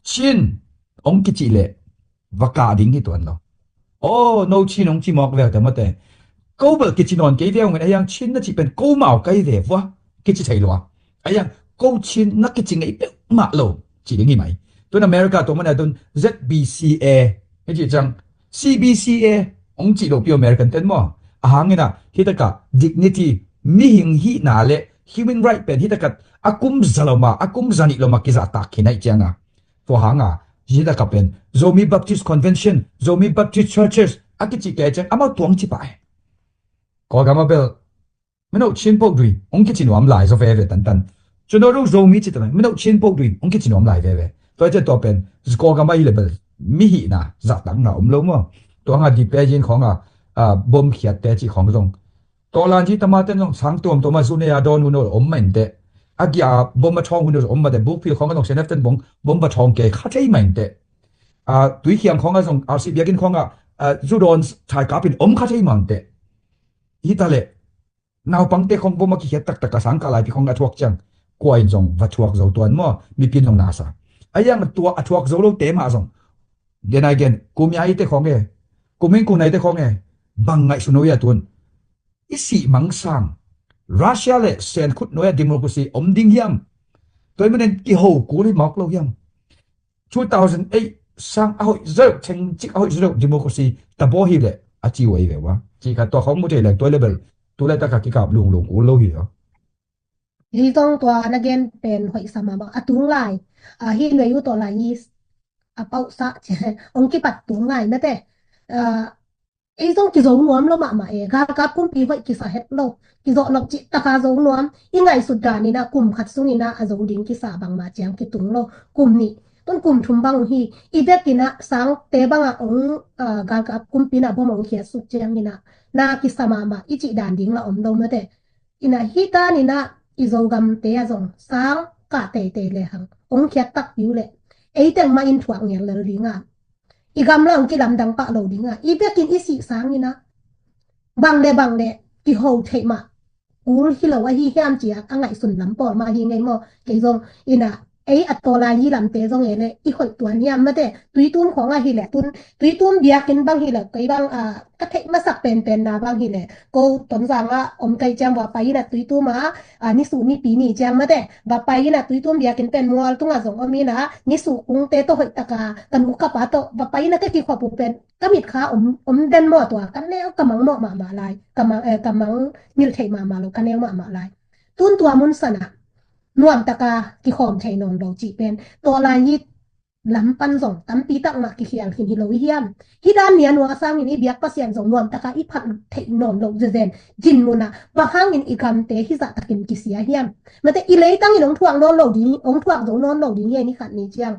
Chin hong kicih leh va kah ding hi tuan lo. Aw, no Chin hong ci mawk ve uh teh mawte. Ko bel kici nawn kei ve uh ngen, ahi hang Chin na cih pen ko mau kai ve vua, kici thei lua. Ahi hang ko Chin na kici ngei peuhmah lo cih ding hi mai. Tun America tua man a tun Z B C A, hih cih ciang C B C A hong cih lo pi American ten maw. A hang in ah hi tak ah dignity, mihing hihna le human right pen hi tak ah a kum za lo ma, a kum za nih lo ma kizahtak khin ahih ciang a, tua hang a hi tak ah pen Zomi Baptist Convention, Zomi Baptist Churches a kicih kei ciang amau tua hong ci pah e. Kawlgam ah bel mino Chin po dui hong kici nuam lai zaw veve tantan. Cun aru Zomi ci ta lai, mino Chin po dui hong kici nuam lai veve. Tua ciang tua pen Kawlgam ah hi le bel mihihna zahtakna om lo maw. Tua hang a Dipeyin khawng a, ah, bom khiatte cih khawng zong, tawlanyi tamaten zong sang tuamtuam a zu nei a dawn hun uh om mah inteh. A giah a bom a thawng hun uh om mah teh, Bukphil khawng a zong C N F ten bom, bom va thawng kei kha thei mah inteh. Ah, Tuikhiang khawng a zong R C biakinn khawng a, ah, zu dawn thaikap in om kha thei mah inteh. Hi ta leh naupangte khawng bom a kikhiat taktak a sang kah laipi khawng a thuak ciang, kua in zong va thuak zo tuan maw, mipi in zong na sa. Ahi hang tua a thuak zo lote mah zong, gen ai gen, Kumiaite khawng e, Kumin Kunaite khawng e, bang ngaihsun uh hia tun. I sih mang sang Russia le Sen khut nuai a democracy om ding hiam? Tua ahih manin kiho kul hi mawk lo hiam? Two thousand eight sang a hoih zeuh, thengcik a hoih zeuh democracy tabaw hi leh a ci uh ahi ve ua. Cih khat tua khawng mu thei leng tua level tu laitak a kikap lunglung kul lo hi a. Hi zong tua na gen pen hoih sa mahmah a, tung lai, ah, hi nuai uh tawh lai hi a pauhsah ci hong kipat tung lai mate. Ah, ei zong kizo nuam lo mahmah e, galkap kumpi hoih kisa het lo, kizawh loh cih taka zo nuam. I ngaihsut dan in ah kum khat sung in ah a zo ding kisa bangmah ciang kitung lo. Kum nih, tun kum thum bang uh hi. I vekin ah sangte bang ah hong, ah, galkap kumpi in ah bom hong khiat suk ciangin ah na kisa mahmah i cih dan ding la om lo mate. In ah hi dan in ah i Zogamte ah zong sang kah teitei le hang hong khiat takpi uh leh ei teng mah in thuak ngel lel ding a, i gam la hong kilamdang pah lo ding a, i vekin i sih sangin ah bang le bang le kiho theih mah kul hi lo ahi hiam ci a, a ngaihsun lam pawl mah hi ngei maw. Kei zong in ah ei a tawlai hi lamte zong e le i hoih tuan hiam mate. Tuitum khawng ah hi leh tun, Tuitum biakinn bang hi leh kei bang, ah, ka theih masak penpen na bang hi leh ko Tonzang ah om kei ciang va pai in ah Tuitum ah, ah, nisuh nipi ni ciang mate va pai in ah Tuitum biakinn pen mual tungah zong om in ah nisuh kungte tawh hoih taka ka nu ka pa tawh va pai in ah ka kikhop uh pen ka mitkha om, om den maw tua, ka neu ka mang mawh mahmah lai, ka mang, eh, ka mang ngilh theih mahmah lo, ka neu mahmah lai. Tun tua mun san ah nuam taka kikhawm thei nawn lo cih pen tawlai hi lam pan zong tampi tak mah kikhial khin hi lo i hiam? Hi dan nia nua sangin i biak Pasian zong nuam taka i phat theih nawn lo zezen dinmun ah bang hangin i gamte hi zah takin kisia hiam? Mate i leitangin hong thuak nawn lo ding, hong thuak zo nawn lo ding hi a, ni khat ni ciang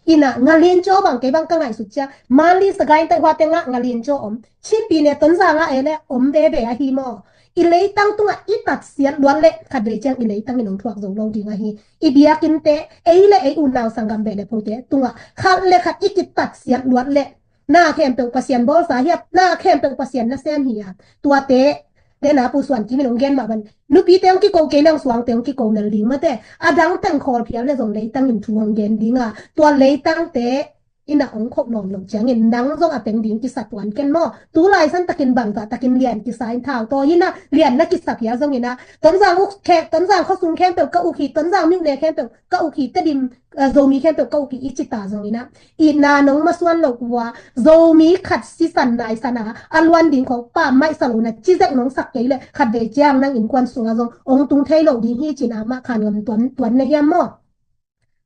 Ina, Ngaliancaw bang kei bang ka ngaihsut ciang, Manli, Sagaing, Taihua tengah Ngaliancaw om. Chin Pyine Tonzang ah ei le om veve ahi maw. I leitang tungah i tatsiat luat le khatvei ciang i leitang in hong thuak zo lo ding ahi. I biakinnte, ei le ei unau sanggam beh le phote tungah khat le khat i kitatsiat luat le na khempeuh Pasian bawlsa hiam, na khempeuh Pasian nasem hiam. Tuate, dena Pu Suan Kim in hong gen mah bang, nupite hong kiko kei leng suangte hong kiko nel ding mate. A dang teng khawl phial le zong leitang in thu hong gen ding a, tua leitangte ina hong khop nawn lo ciangin nang zong a peng ding kisa tuan ken maw. Tu lai san takin bangzah takin lian kisa in thau taw ina lian na kisa phial zong ina Tonzang uh khe, Tonzang khosung khempeuh ka uk hi, Tonzang miuh ne khempeuh ka uk hi, Tedim, eh, Zomi khempeuh ka uk hi i cita zong ina, itna nong masuan lo kua, Zomi khat sisan naisan a, a luan ding khong pammaih sa lo na, cizek nong sak kei le khatvei ciang nang innkuan sunga zong hong tung thei lo ding hi cin a mah khan ngam tuan, tuan na hiam maw.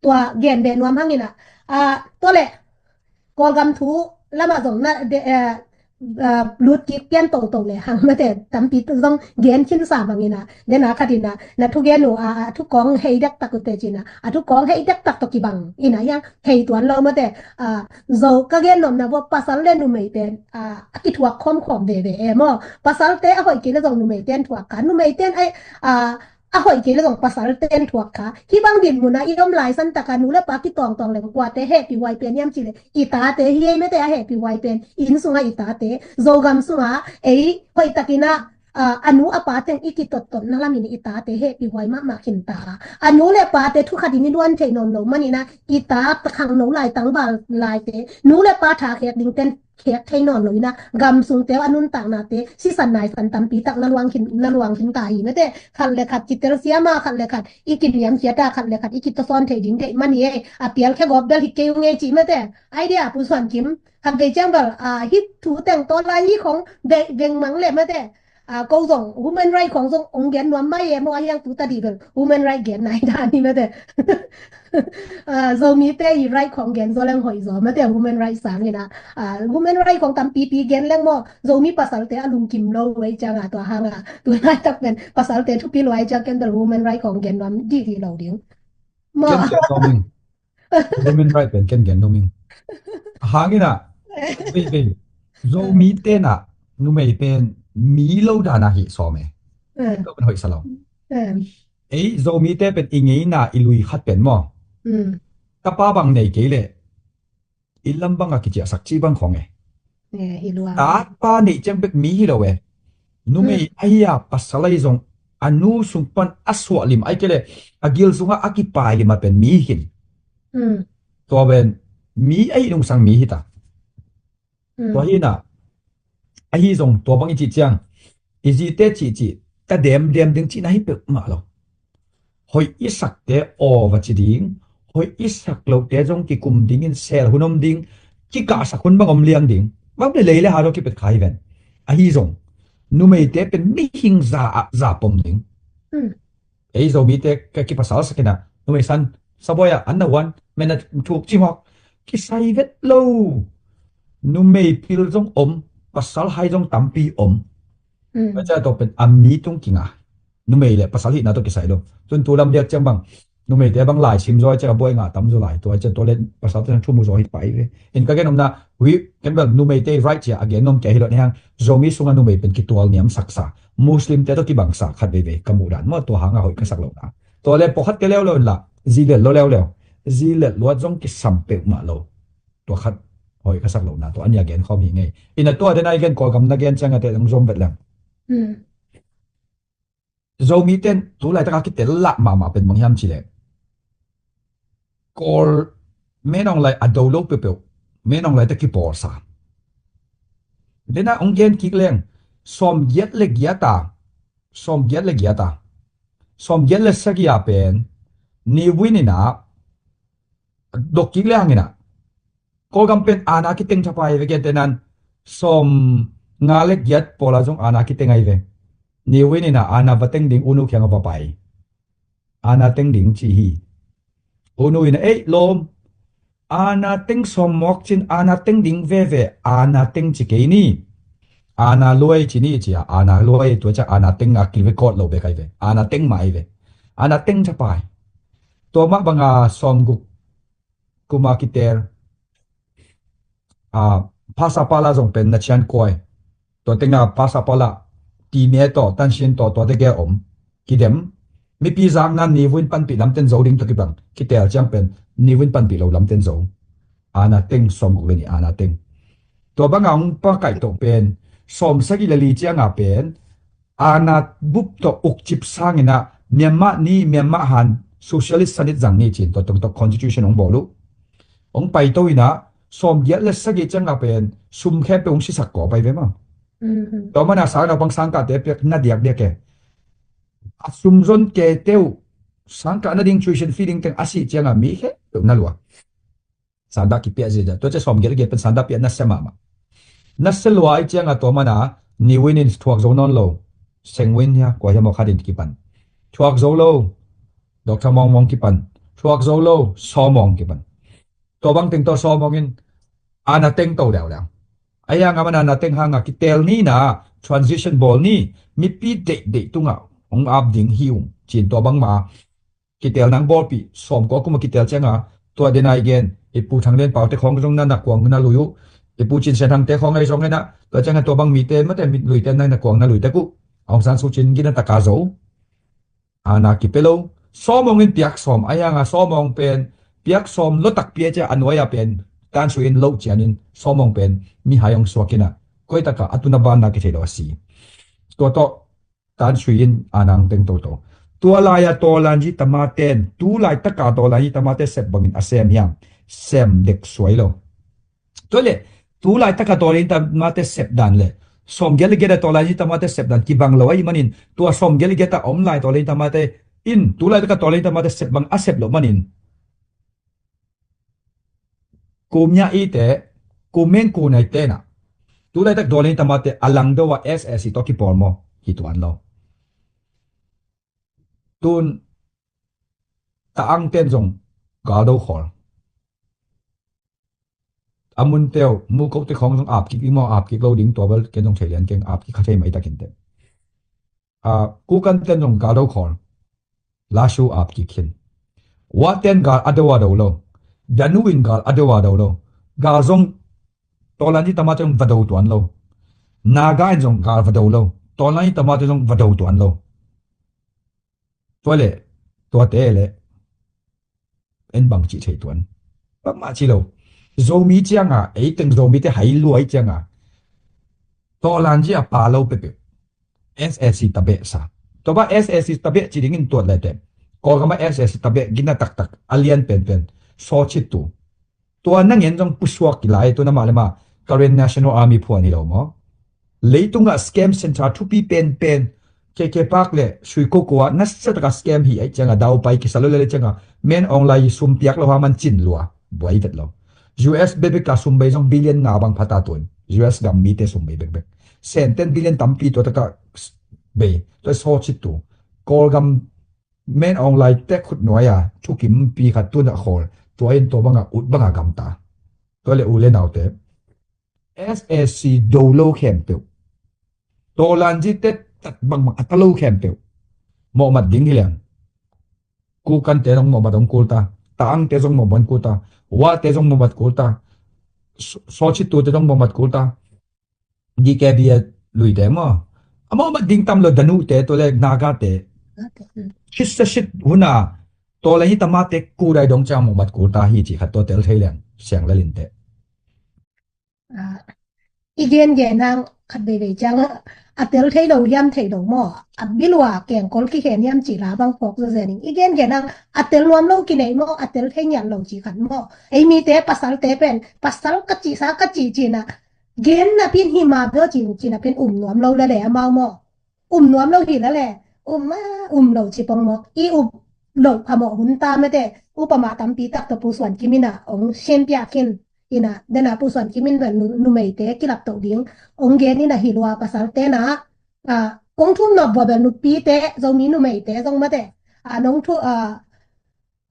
Tua gen ve nuam hang ina, a, tua le Kawlgam thu lamah zong na de, eh, eh, lut kik pian toto le hang mate tampi zong gen khinsa bang ina, dena khat ina, na thu gen uh a, a thu kong hei dektak uh te cina, a thu kong hei dektak to kibang ina hiang hei tuan lo mate. A, zo ka gen nopna vua pasal le numei pen a, a kithuak khawmkhawm veve e maw. Pasalte a hoih kei le zong numei ten thuak kha, numei ten ai, a, a hoih kei le zong pasal ten thuak kha. Hih bang dinmun a i om lai san taka nu le pa kitawngtawng leng kuate hehpih huai pen hiam cih le i tate hi ei mate a hehpih huai pen. Inn sunga i tate, Zogam sunga ei hoih takin a, a, a nu a pa teng i kitottotna lamin i tate hehpih huai mahmah khin ta a. A nu le pate thu khat in i luan thei nawn lo manin a, i ta khangno lai tangval laite, nu le pa tha khek ding ten khek thei nawn lo ina, gam sungte uh a nuntaknate sisan naisan tampi tak na luang khin, na luang khin ta hi mate. Khat le khat kitelsiam a, khat le khat i kiniamkhiat a, khat le khat i kitasawn thei ding deih mani ei. A pial khe gawp bel hi kei ung ei cih mate. Idea Pu Suan Kim, khatvei ciang bel, a, hih thu teng tawlai hi khong veng mang le mate. A, ko zong human right khong zong ong gen nuam mai e maw, a hiang tu ta di bel human right gen nai dan hi mate. A, Zomite i right khong gen zaw leng hoih zaw mate, human right sang ina. A, human right khong tampipi gen leng maw, Zomi pasalte a lungkim lo ei ciang a tua hang a. Tu laitak pen pasalte thupi lo ai ciang ken bel human right khong gen nuam dih dih lo ding. Maw. Ken ken nuam ing. Human right pen ken gen nuam ing. A hang ina, vei vei. Zomi tena numei pen mi lo dana hi sawm e. Eh. Tua pen hoih sa lo. Eh. Ei, Zomite pen i ngeina i lui khat pen maw. Mm. Tapa bang nei kei le i lam banga kiciahsak ci bang khong e. Eh, hi lua. Tapa neih ciang bek mi hi lo e. Numei, mm, ahi a pasal ahi zong a nu sung pan a suah lim ai kei le a gil sunga a kipai lim a pen mi hi khin. Mm. Tua pen mi ahi nungsang mi hi ta. Mm. Tua hi na, ahi zong tua bang i cih ciang, i zite cihcih, ta demdem ding cihna hi peuhmah lo. Hoih i sakte aw va ci ding, hoih i sak lohte zong kikum dingin sel hun om ding, kikahsak hun bang om liang ding. Bang le lei le ha lo kipet kha hi ven. Ahi zong, numeite pen mihing za ah za pom ding. Mm. Ei Zomite ka kipasal sakina, numei san, sabuai ah, an na huan, men a thuk cimawk, kisai vet lo. Numei pil zong om, pasal hai zong tampi om. Mm. Tua ciang tua pen a mi tung kinga. Numei le pasal hihna tua kisai lo. Tun tu lam diak ciang bang, numeite bang lai sim zaw ciang a buai ngah tam zaw lai. Tua ciang tua le pasal tua thu mu zaw hi pai ve. In ka gen omna, hui, ken bel numeite right cia a gen nom kia hi lo ni hang. Zomi sunga numei pen kitual niam saksa. Muslim te tawh kibangsa khat veivei ka muh dan maw, tua hanga hoih ka sak lohna. Tua le pawlkhatte leuleu inla, zi let lua leuleu. Zi let luat zong kisam peuhmah lo. Tua khat hoih ka sak lohna, tua a nia gen khawm hi ngei. Ina tua dena i gen Kawlgam na gen ciang a te zong zom vet leng. Hmm. Zomi ten tu laitaka kitel lah mahmah pen bang hiam cileh. Kawl menawng lai a do lo peuhpeuh, menawng lai ta kipawlsa. Dena ong gen kik leng, sawm giat le giat a, sawm giat le giat a, sawm giat le sagih a pen, ni win ina, dok kik le hangina. Kawlgam pen ana kiteng thapai ve, gen tenan, sawm nga le giat pawla zong ana kiteng ai ve. Ni win ina ana va teng ding unu khiang a va pai. Ana teng ding ci hi. Unu ina, ei lawm, ana teng sawm mawk cin, ana teng ding veve, ana teng ci kei ni. Ana luai ci ni cia, ana luai tua cia ana teng a ki record lo bek ai ve. Ana teng mah ai ve. Ana teng thapai. Tua mah banga sawm guk kuma kitel. A, Phasapala zong pen na cian kuai. Tua tenga Phasapala, Time tawh, Tansin tawh, tua tege om. Kidem. Mipi zakna nivuin panpih lamten zo ding tawh kibang. Kitel ciang pen nivuin panpih lo lamten zo. Ana teng, sawm guk le nih ana teng. Tua banga hong pakaih tawh pen sawm sagih le li cianga pen ana bup tawh ukcip sangin ah Myanmar ni, Myanmar han, socialist sanit zang ni cin tua tungtawh constitution hong bawl uh. Hong paito in ah sawm giat le sagih cianga pen sum khempeuh hong sisak kawp ahi ve maw. Tua mana sang naupang sangkahte piak na diakdiak e. A sum zon kete uh sangkah nading tuition fee ding teng a sih cianga mi khempeuh na lua. Sanda kipia zia tua cia sawm giat giat pen sanda pia na sia mahmah. Na sia lua ai cianga tua mana nivuin in thuak zo nawn lo. Sengvuin hia kua hia mawkhatin kipan. Thuak zo lo. Doctor Mawng Mawng kipan. Thuak zo lo. Sawmawng kipan. Tua bang teng tawh sawmawng in ana teng to deuh deuh. Ahi hanga mana na teng hanga kitel ni na transition bawl ni mipi deihdeih tungah hong ap ding hi ung cin tua bangma kitel nang bawlpih sawm kua kuma kitel cianga tua dena i gen i Pu Thang Lian Pau te khawng zong na na kuang na lui uh. I Pu Cin Sian Thang te khawng ahi zong hena tua cianga tua bang mite mate mit luite na na kuang na lui tek uh. Aung San Suu Kyi gina taka zo. Ana kipia lo. Sawmawng in piak sawm ahi hanga sawmawng pen piak sawm lotak pia cia a nuai a pen tansui in loh cianin sawmawng pen mihai hong suak ina koi taka a tuna banna kithei lo a si. Tua tawh tansui in ana hong teng toto. Tua laia tawlanji tamaten tu laitaka tawlanji tamate sep bangin a sem hiam? Sem dek suai lo. Tua le tu laitaka tawlanji tamate sep dan le sawm giat le giat a tawlanji tamate sep dan kibang lo ahi manin tua sawm giat le giat a om lai tawlanji tamate in tu laitaka tawlanji tamate sep bang a sep lo manin kumnya ite kumen kunai tena tu laitak dawlin tamate a langdo a S S C tawh kipawl maw hi tuan lo. Tun ta angten zong galdo khawl a mun teu mu ko te khawng zong ap kik ding maw ap kik lo ding tua bel ken zong thei lian keng ap kik kha thei mai takin te. Kukan ten zong gal do khawl. Lasu ap kik khin. Wa ten gal a do a do lo. Danu in gal a do a do lo. Gal zong tawlan hi tamate zong va do tuan lo. Naga in zong gal va do lo. Tawlan hi tamate zong va do tuan lo. Tua le tuate le en bang cih thei tuan. Bangmah ci lo. Zomi cianga ei teng Zomite hai luai cianga tawlan ci a pa lo pepeh. S S C tabeh sa. Tua ba S S C tabeh ci dingin tuat le te. Kawlgama S S C tabeh gina taktak a lian penpen. Sawchit tu. Tua nangen zong pusuak kilai tu na mah le mah Karen National Army phuan hi lo maw? Leitungah scam center thupi penpen K K Park le Suikoko ah nasa taka scam hi ai cianga daupai kisa lo le cianga men ong lai sum piak lo ha man cin lua buai vet lo. U S bekbek a sum bei zong billion nga bang phata tuan U S gam mite sum bei bekbek. Senten billion tampi tua taka bei tua sawchit tu. Kawlgam men ong lai tek khut nuai a thukim pi khat tun a khawl tua in tua banga ut banga gamta. Tua le u le naute S S C do lo khempeuh. Tawlanji te tat bangbang a ta lo khempeuh. Mawhmat ding hi leng. Kukan te zong mawhmat ong kulta. Taang te zong mawhmat kulta. Wa te zong mawhmat kulta. Sawchit tu te zong mawhmat kulta. D K B a luite maw. A mawhmat ding tam lo Danute tu le Nagate. Khitsa sit huna. Tawlanji tamate kudai dong ciang mawhmat kulta hi ci khat tua tel thei leng. Siang lalinte. I gen gen hang khat veivei ciang a tel thei lo hiam thei lo maw? A bilua kengkol kikhen hiam ci la bang phawk zazen in i gen gen hang a tel nuam lo kinei maw? A tel thei ngiat lo ci khat maw? Ei mite pasalte pen pasal ka cihsa ka cih cina gen na pin hi ma bel cin cina pin um nuam lo la le amau maw? Um nuam lo hi la le um a um lo ci pong maw? I um lo phamawh hun ta mete upama tampi tak tawh Pu Suan Kim ina ong sianpiak khin. Ina dena Pu Suan Kim in bel numeite kilap toh ding ong gen ina hi lua pasalte na kong thum nawk bua bel nupite Zomi numeite zong mate a nong thu a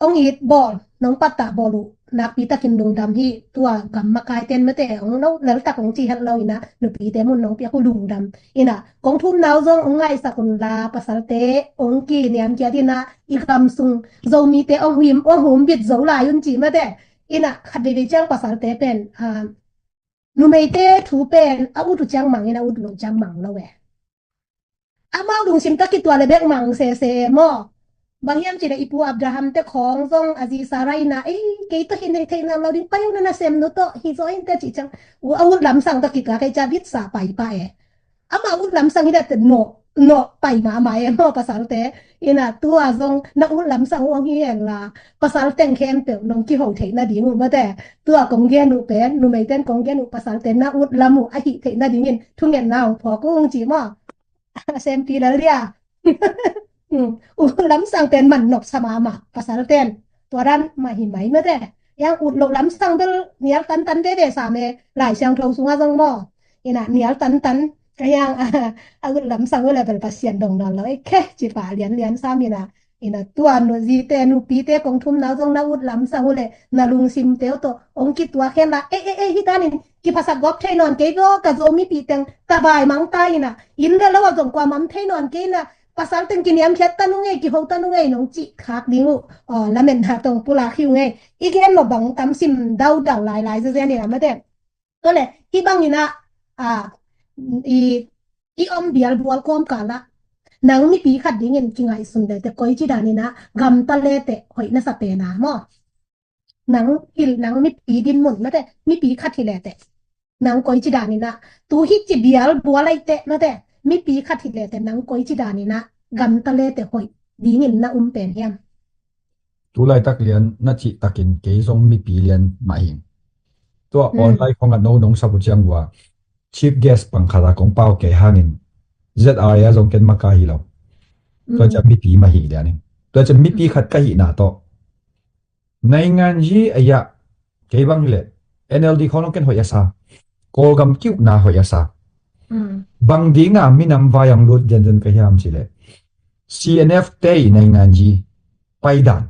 ong it bawl nong pattah bawl uh nakpi takin lungdam hi. Tua gam makai ten mate ong no laltak ong ci het lo ina nupite mun nong piak uh lungdam. Ina kong thum nau zong ong ngaihsak un la pasalte ong kiniam kiat ina i gam sung Zomite ong hum ong hum bit zo lai un ci mate. Ina khat veivei ciang pasalte pen, ah, numeite thu pen a ut uh ciang mang in a ut loh ciang mang lo e. Amau lungsim tawh kituak le bek mang sese maw. Bang hiam cih leh i pu Abraham te khawng zong a zi Sarah ina, "Ei, kei tawh hi nei theih nam lo ding, pai un na sem nu tawh hi zaw in te," cih ciang, u a ut lamsang tawh kituak kei ciang vit sa pai pah e. Amau ut lamsang hi leh teh nawh, nawh pai mahmah e maw pasalte. Ina tua zong na ut lamsang uh hong hi hen la, pasal teng khempeuh nong kiho theih nading uh maw te. Tua kong gen uh pen, numeite in kong gen uh pasalte na ut lam uh a hih theih nadingin thungetna hong phawk ung ci maw. A sempi lel dia. Hmm. Ut lamsang pen man nopsa mahmah pasalte in. Tua dan mah hi mai maw te. Yang ut loh lamsang bel nial tantan veve sam e, Lai Siangtho sungah zong maw. Ina nial tantan, ka yang a ut lamsang uh le bel Pasian dong nawn lo e, khe ci pah lianlian sam ina. Ina tua nu zite nupite kong thumna uh zong na ut lamsang uh le na lungsimte uh tawh hong kituak hen la, e e e, hi danin kiphasak gawp thei nawn kei lo, ka Zo mipi teng ka vai mang ta ina, inn le lo ah zong kuamah om thei nawn kei ina, pasal teng kiniamkhiat ta nung ei, kiho ta nung ei nong cih khak ding uh, aw, lametna tawh pulak hi ung ei. I gen lo bang tam sim daudau lailai zezen ina maw te. Tua le hih bang ina, a, i, i om bial bual kawmkal ah nang mipi khat dingin kingaihsun le teh koici dan ina gamta le teh hoih na sa pen a maw. Nang hil, nang mipi dinmun maw te, mipi khat hi le teh nang koici dan ina, tu hih ci bial bual ai teh maw te, mipi khat hi le teh nang koici dan ina gamta le teh hoih dingin na um pen hiam? Tu laitak lian na cih takin kei zong mipi lian mah hi. Tua online khong a no nong sap uh ciang uh a chief guest pang khat a kong pau kei hangin Z R A a zong ken maka hi lo. Tua ciang mipi mah hi lian in, tua ciang mipi khat ka hihna tawh naingan yi a yah, kei bang hi leh N L D khong nong ken hoih a sa, Kawlgam kiukna hoih a sa. Bang dinga minam vai ang lut diandian ka hiam ci leh C N F te i naingan yi paidan,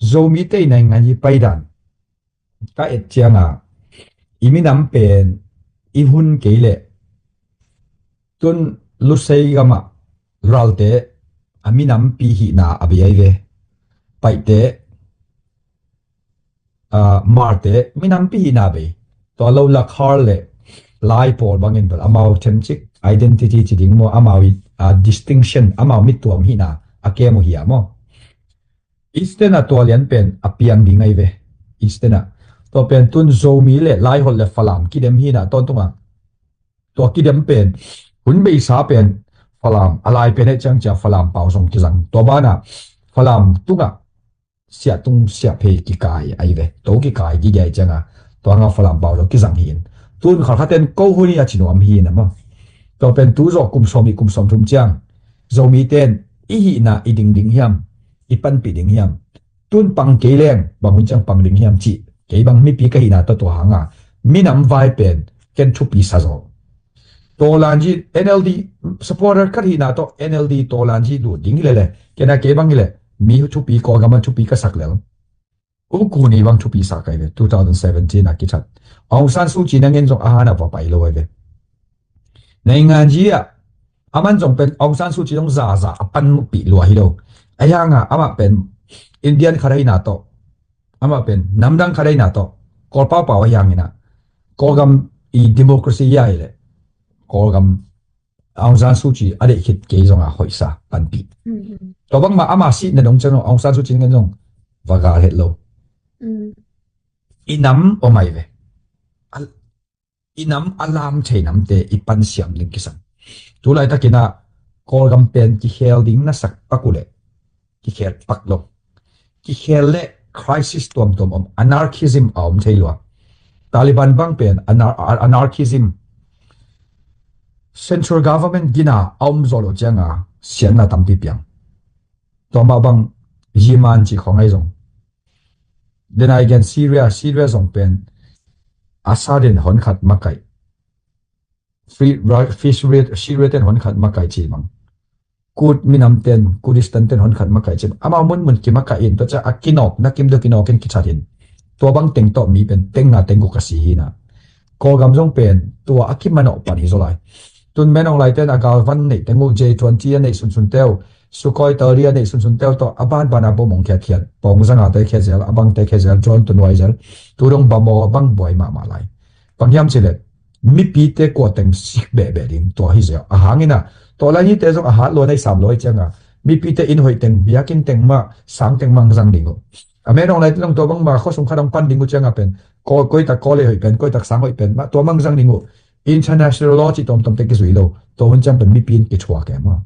Zomi te i naingan yi paidan ka et cianga i minam pen i hun kei leh tun Lusei gamah Ralte a minampi hihna a bei ai ve. Paite, a, Hmarte minampi hihna a bei. Tua lo Lakhar le Lai pawl bangin bel amau themcik identity ci ding maw, amau i, a, distinction, amau mittuam hihna a kem uh hi a maw. Eastern a tua lian pen a piang ding ai ve. Eastern a tua pen tun Zomi le Lai holh le Falam kidem hihna tawntunga. Tua kidem pen hun beisa pen Falam a lai pen e ciang cia Falam pau zong kizang. Tua bana Falam tunga siah tung siah phei kikai ai ve. To kikai gige ai cianga tua nga Falam pau zong kizang hi in. Tun khalkhaten ko hun i a cinuam hi in a maw. Tua pen tu zawh kum sawm i kum sawm thum ciang Zomi ten i hihna i ding ding hiam, i panpih ding hiam, tun pang kei leng bang hun ciang pang ding hiam cih kei bang mipi ka hihna tawh tua hanga minam vai pen ken thupi sa zaw. Tawlanji N L D supporter khat hihna tawh N L D tawlanji lut ding hi lele, kena kei bang hi le mi thupi, Kawlgam a thupi ka sak lel. U Kuni bang thupi sa kai ve two thousand seventeen a kithat. Aung San Suu Kyi nangin zong a hana va pai lo ai ve. Nainganji ah aman zong pen Aung San Suu Kyi zong zaza a panpih lua hi lo. A hianga amah pen Indian khat ahina tawh, amah pen namdang khat ahina tawh, Kawlpau pau a hiangina Kawlgam i democracy ia hi le Kawlgam Aung San Suu Kyi a deih khit kei zonga hoihsa panpih. Tua bangmah ama sihna dong ciang Aung San Suu Kyi ngen zong va gal het lo. I nam om ai ve. I nam a lam thei namte i pansiam ding kisam. Tulaitakinah Kawlgam pen kikhel ding na sak pak uhleh kikhel pak lo. Kikhel le crisis tuamtuam om, anarchism a om thei lua. Taliban bang pen anar- anarchism, central government gina a om zawh lo cianga siatna tampi piang. Tuamah bang Yemen cih khawng ahi zong. Then again Syria, Syria zong pen Assad in honkhat makaih. Free, Syria, Syria ten honkhat makaih cih bang. Kurd minamten, Kurdistan ten honkhat makaih cih bang. Amau munmun kimakaih in, tua ciah a kinawk, na kim deuh kinawkin kithat in. Tua bang teng tawh mi pen teng nga teng guk a si hina. Kawlgam zong pen tua a kimanawh pan hi zaw lai. Tun Min Aung Hlaing ten a galvan neih teng uh, J twenty a neih sunsun teu, Sukhoi tawh ria neih sunsun teu tawh a banbana bom hong khiatkhiat, pawng zanga te khia zel, a bangte khia zel, drone tawh nuai zel. Tu dong bamaw bang buai mahmah lai. Bang hiam cileh, mipite kua teng sik behbeh ding tua hi zel. A hangina, tua lai hite zong a hat lua nei sam lua hi cianga, mipite inn hoih teng, biakinn teng mah, sang teng mah zang ding uh. A menawng lai teng tua bang ma khuasung khat hong pan ding uh cianga pen, koi tak koi lei hoih pen, koi tak sang hoih pen mah tua mah zang ding uh. International law cih tawmtawm te kizui lo. Tua hun ciang pen mipi in kithuak e maw.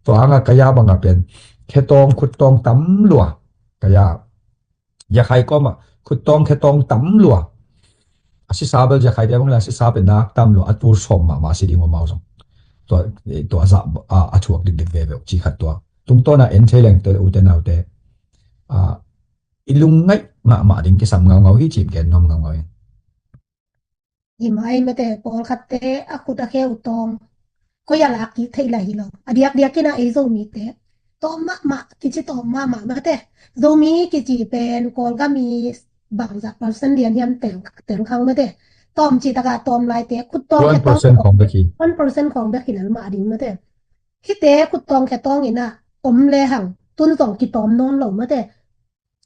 Tua hanga kaya banga pen khetawng khuttawng tam lua. Kaya yakhai kawma khuttawng khetawng tam lua. A sisa bel yakhai dia bang la sisa pen nak tam lua a tur sawm mahmah si ding uh mau zong. Tua, tua za a, a thuak dikdik veve uh ci khat tua. Tungtawna en thei leng tua ute naute. A, i lungngaih mahmah ding kisam ngaungau hi cim gen nuam ngaungau in. Hi mah ei mate, pawlkhatte a khut a kheu tawng koi a lak kik theih lai hi lo. A diakdiak in a ei Zomite tawm mahmah, kici tawm mahmah mate. Zomi kici pen Kawlgam i bangzah percent lian hiam teng, teng khang mate. Tawm ci taka tawm laite khut tawng khe tawng one percent khawng bek hi. One percent khawng bek hi lel mah ding mate. Hite khut tawng khe tawng in a om le hang tun zong kitawm nawn lo mate.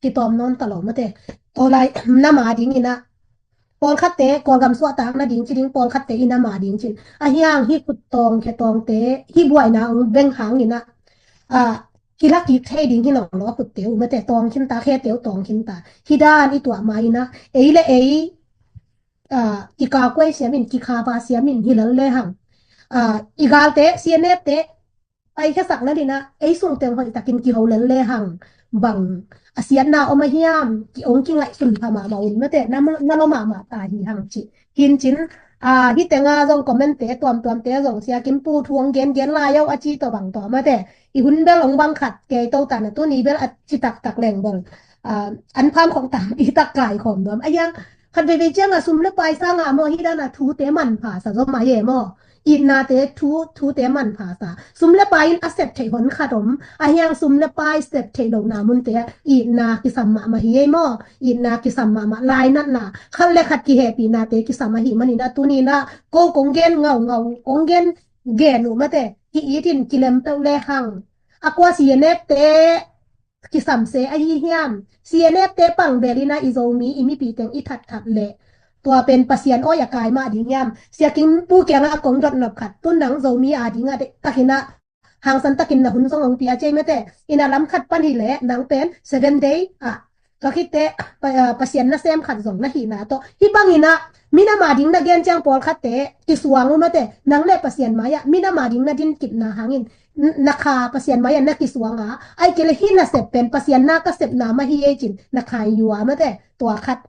Kitawm nawn ta lo mate. Tua lai na ma ding in a, pawlkhatte Kawlgam suahtak nading ci ding, pawlkhatte i na ma ding cin. A hiang hi khut tawng khe tawngte hi buaina ong beng hang in a, a, kilak kik thei ding hi lo lo khutte uh mate, tawng khin ta, khete uh tawng khin ta. Hi dan i tuah ma in a, ei le ei, a, kikau kuai siam in, kikhapa siam in hi lel le hang. A, i galte, C N F te, pai khesak na dina, ei sung teng hoih takin kiho lel le hang, bang a siatna om a hiam, ki ong kingaihsun pha mahmah un mate, na, na lo mahmah ta hi hang ci. Hin cin, a, hi tenga zong comment te, tuamtuam te zong sia kim pu thu ong gen gen lai au a ci tawh bang tawh mate. I hun bel ong bang khat kei to ta na tuni bel a ci taktak leng bel. A, an pham khong tam i tak kai khom duam. A yang, khat veivei cianga sum le pai sanga maw hi dana thute manpha sa zom a ye maw. Itnate thu, thute manpha sa. Sum le pai in a sep theih hon khat om. A hiang sum le pai sep theih lohna munte itna kisam mahmah hi ei maw. Itna kisam mahmah lainatna. Khat le khat kihehpihnate kisam ahi manin a tunina ko kong gen ngaungau, kong gen gen uh mate. Hi itin kilem peuh le hang. A kua C N F te kisam se ahi hiam? C N F te pang belina i Zomi i mipi teng i thatthat leh tua pen Pasian awi a kai mah ding hiam? Sia King Pu kiangah a kong dot nop khat, tun nang Zomi a dingah deih takinah hangsan takin na hun zong hong pia cei mate. Ina lam khat pan hileh nang pen seven day ah tua khitte pa- ah, Pasian nasem khat zong na hihna tawh hih banginah minam a ding na gen ciang pawlkhatte kisuang uh mate. Nang le Pasian mai-ah minam a ding na din kipna hangin n- na kha Pasian mai-ah na kisuang a, ai kei le hih nasep pen Pasian na ka sepna mah hi ei cin na kha yua mate. Tua khat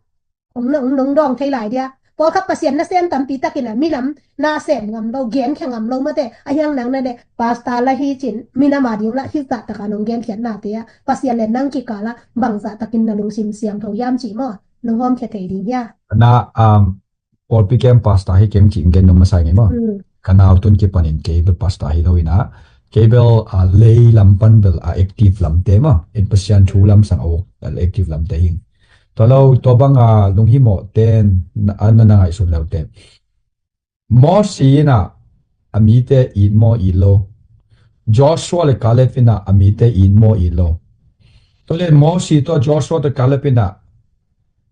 ong na ong dong dawng thei lai dia. Pawlkhat Pasian nasem tampi takin a minam na sem ngam lo, genkhia ngam lo mate. A hiang nang na de pasta la hi cin minam a ding la hih zah taka nong genkhiatnate ah Pasian le nang kikala bangzah takin na lungsim siangtho hiam cih maw? Nong hawmkhia thei ding hia? Na um, pawlpi kem pasta hi kem cih gen nong masa ngei maw? Hmm. Ka nau tun kipanin kei bel pasta hi lo ina kei bel a lei lam pan bel a active lamte maw? In Pasian thu lam sang a wok a active lamte hing. Tua lo tua banga lunghimawh ten na na na ngaihsun leute. Mosi inah a mite it maw it lo? Joshua le Caleb inah a mite it maw it lo? Tua le Mosi tua Joshua tua Caleb inah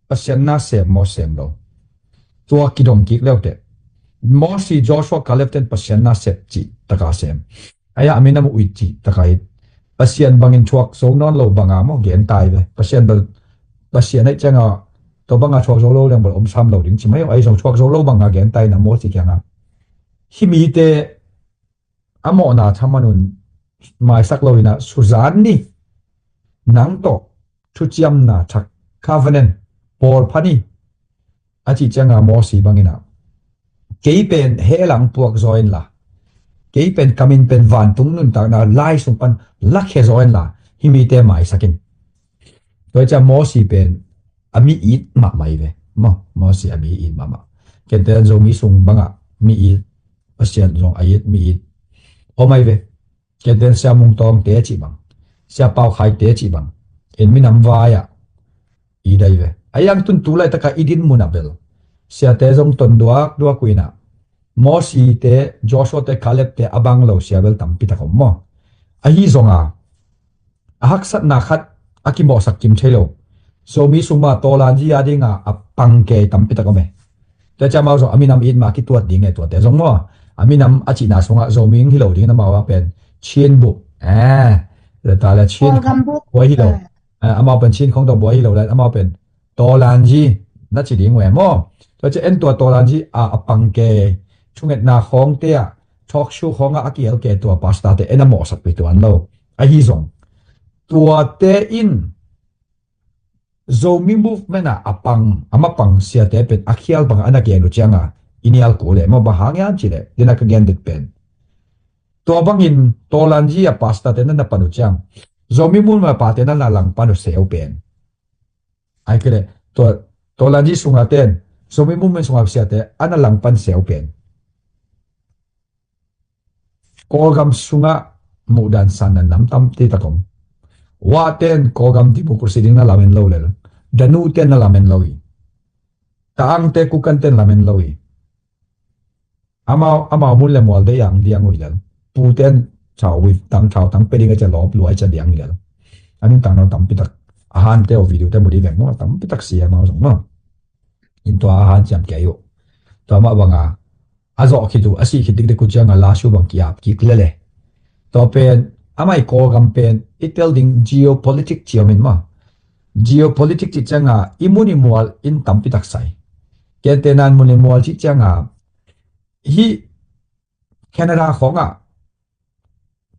Pasian na sem maw sem lo? Tua kidong kik leute. Mosi Joshua Caleb ten Pasian na sep cih taka sem. Aya a minam uh it cih taka it. Pasian bangin thuak zo nawn lo banga maw gen tai ve. Pasian bel Pasian aih cianga tua banga thuak zo lo leng bel om sam lo ding ci mai aih zong thuak zo lo banga gen tai na maw ci kianga. Hih mite a mawhna thaman un maisak lo ina suzan ni nang tawh thuciamna thak covenant pawl phani a cih cianga Mosi bangina kei pen hehlang puak zaw inla kei pen kamin pen vantung nuntakna lai sung pan lakhia zaw inla hih mite maisakin. Tua cia Mosi pen a mi it mahmah i ve maw? Mosi a mi it mahmah. Kente an zo mi sung bangah mi it Pasian zong a it mi it om ai ve. Kenten Sia Mung Tawng te cih bang, Sia Pau Khai te cih bang, in minam vai ah i dai ve. A yang tun tu laitakah i din mun ah bel siate zong ton duak duak uh inah Mosi te, Joshua te, Caleb te a bang lo sia bel tampi tak om maw? Ahi zonga a haksatna khat a kimawhsak kim thei lo. Zomi sung mah tawlanzi a dinga a pang kei tampi tak om e. Tua ciang amau zong a minam it mah a kituat ding e tuate zong maw. A minam a cihna sungah Zomi hi lo ding in amau a pen Chin bup. Eh, le ta le Chin Kawlgam bup. Buai hi lo. Eh, amau pen Chin khong tawh buai hi lo le amau pen tawlanzi na ci ding uh e maw. Tua ciang en tua tawlanzi a a pang kei thungetna khawngte ah talk show khawngah a kiel kei tua pastor te en a mawhsak pi tuan lo. Ahi zong tuate in Zomi movement ah a pang, a mapang siate pen a khial bangah a na gen uh cianga i nial kul leh maw, bang hang hiam cih leh dena ka gen det pen tua bangin tawlanzi a pastor te na na pan uh ciang Zomi movement a pate na na langpan uh seu pen. Ai kei leh tua tawlanzi sunga ten Zomi movement sunga siate a na langpan seu pen. Kawlgam sungah muhdan sanna nam tampi tak om. Wa ten Kawlgam democracy ding na lamen lo lel. Danu ten na lamen lo hi. Taangte Kukan ten lamen lo hi. Amau amau mun le mual dei ang diang uh hi lel. Pu ten thau wi tang thau tang pe ding a cia lawp luai cia diang hi lel. A nung tang nau tampi tak a hante uh video te mu ding veng maw tampi tak si amau zong maw. In tua a han ciam kei uh. Tua mah banga a zawh khit uh a sih khit dikdik uh cianga lashu bang ki-ap kik lele. Tua pen amai Kawlgam pen i tel ding geopolitic ciamin maw. Geopolitic cih cianga i mun i mual in tampi tak sai. Kente nan mun i mual cih cianga hi Canada khawngah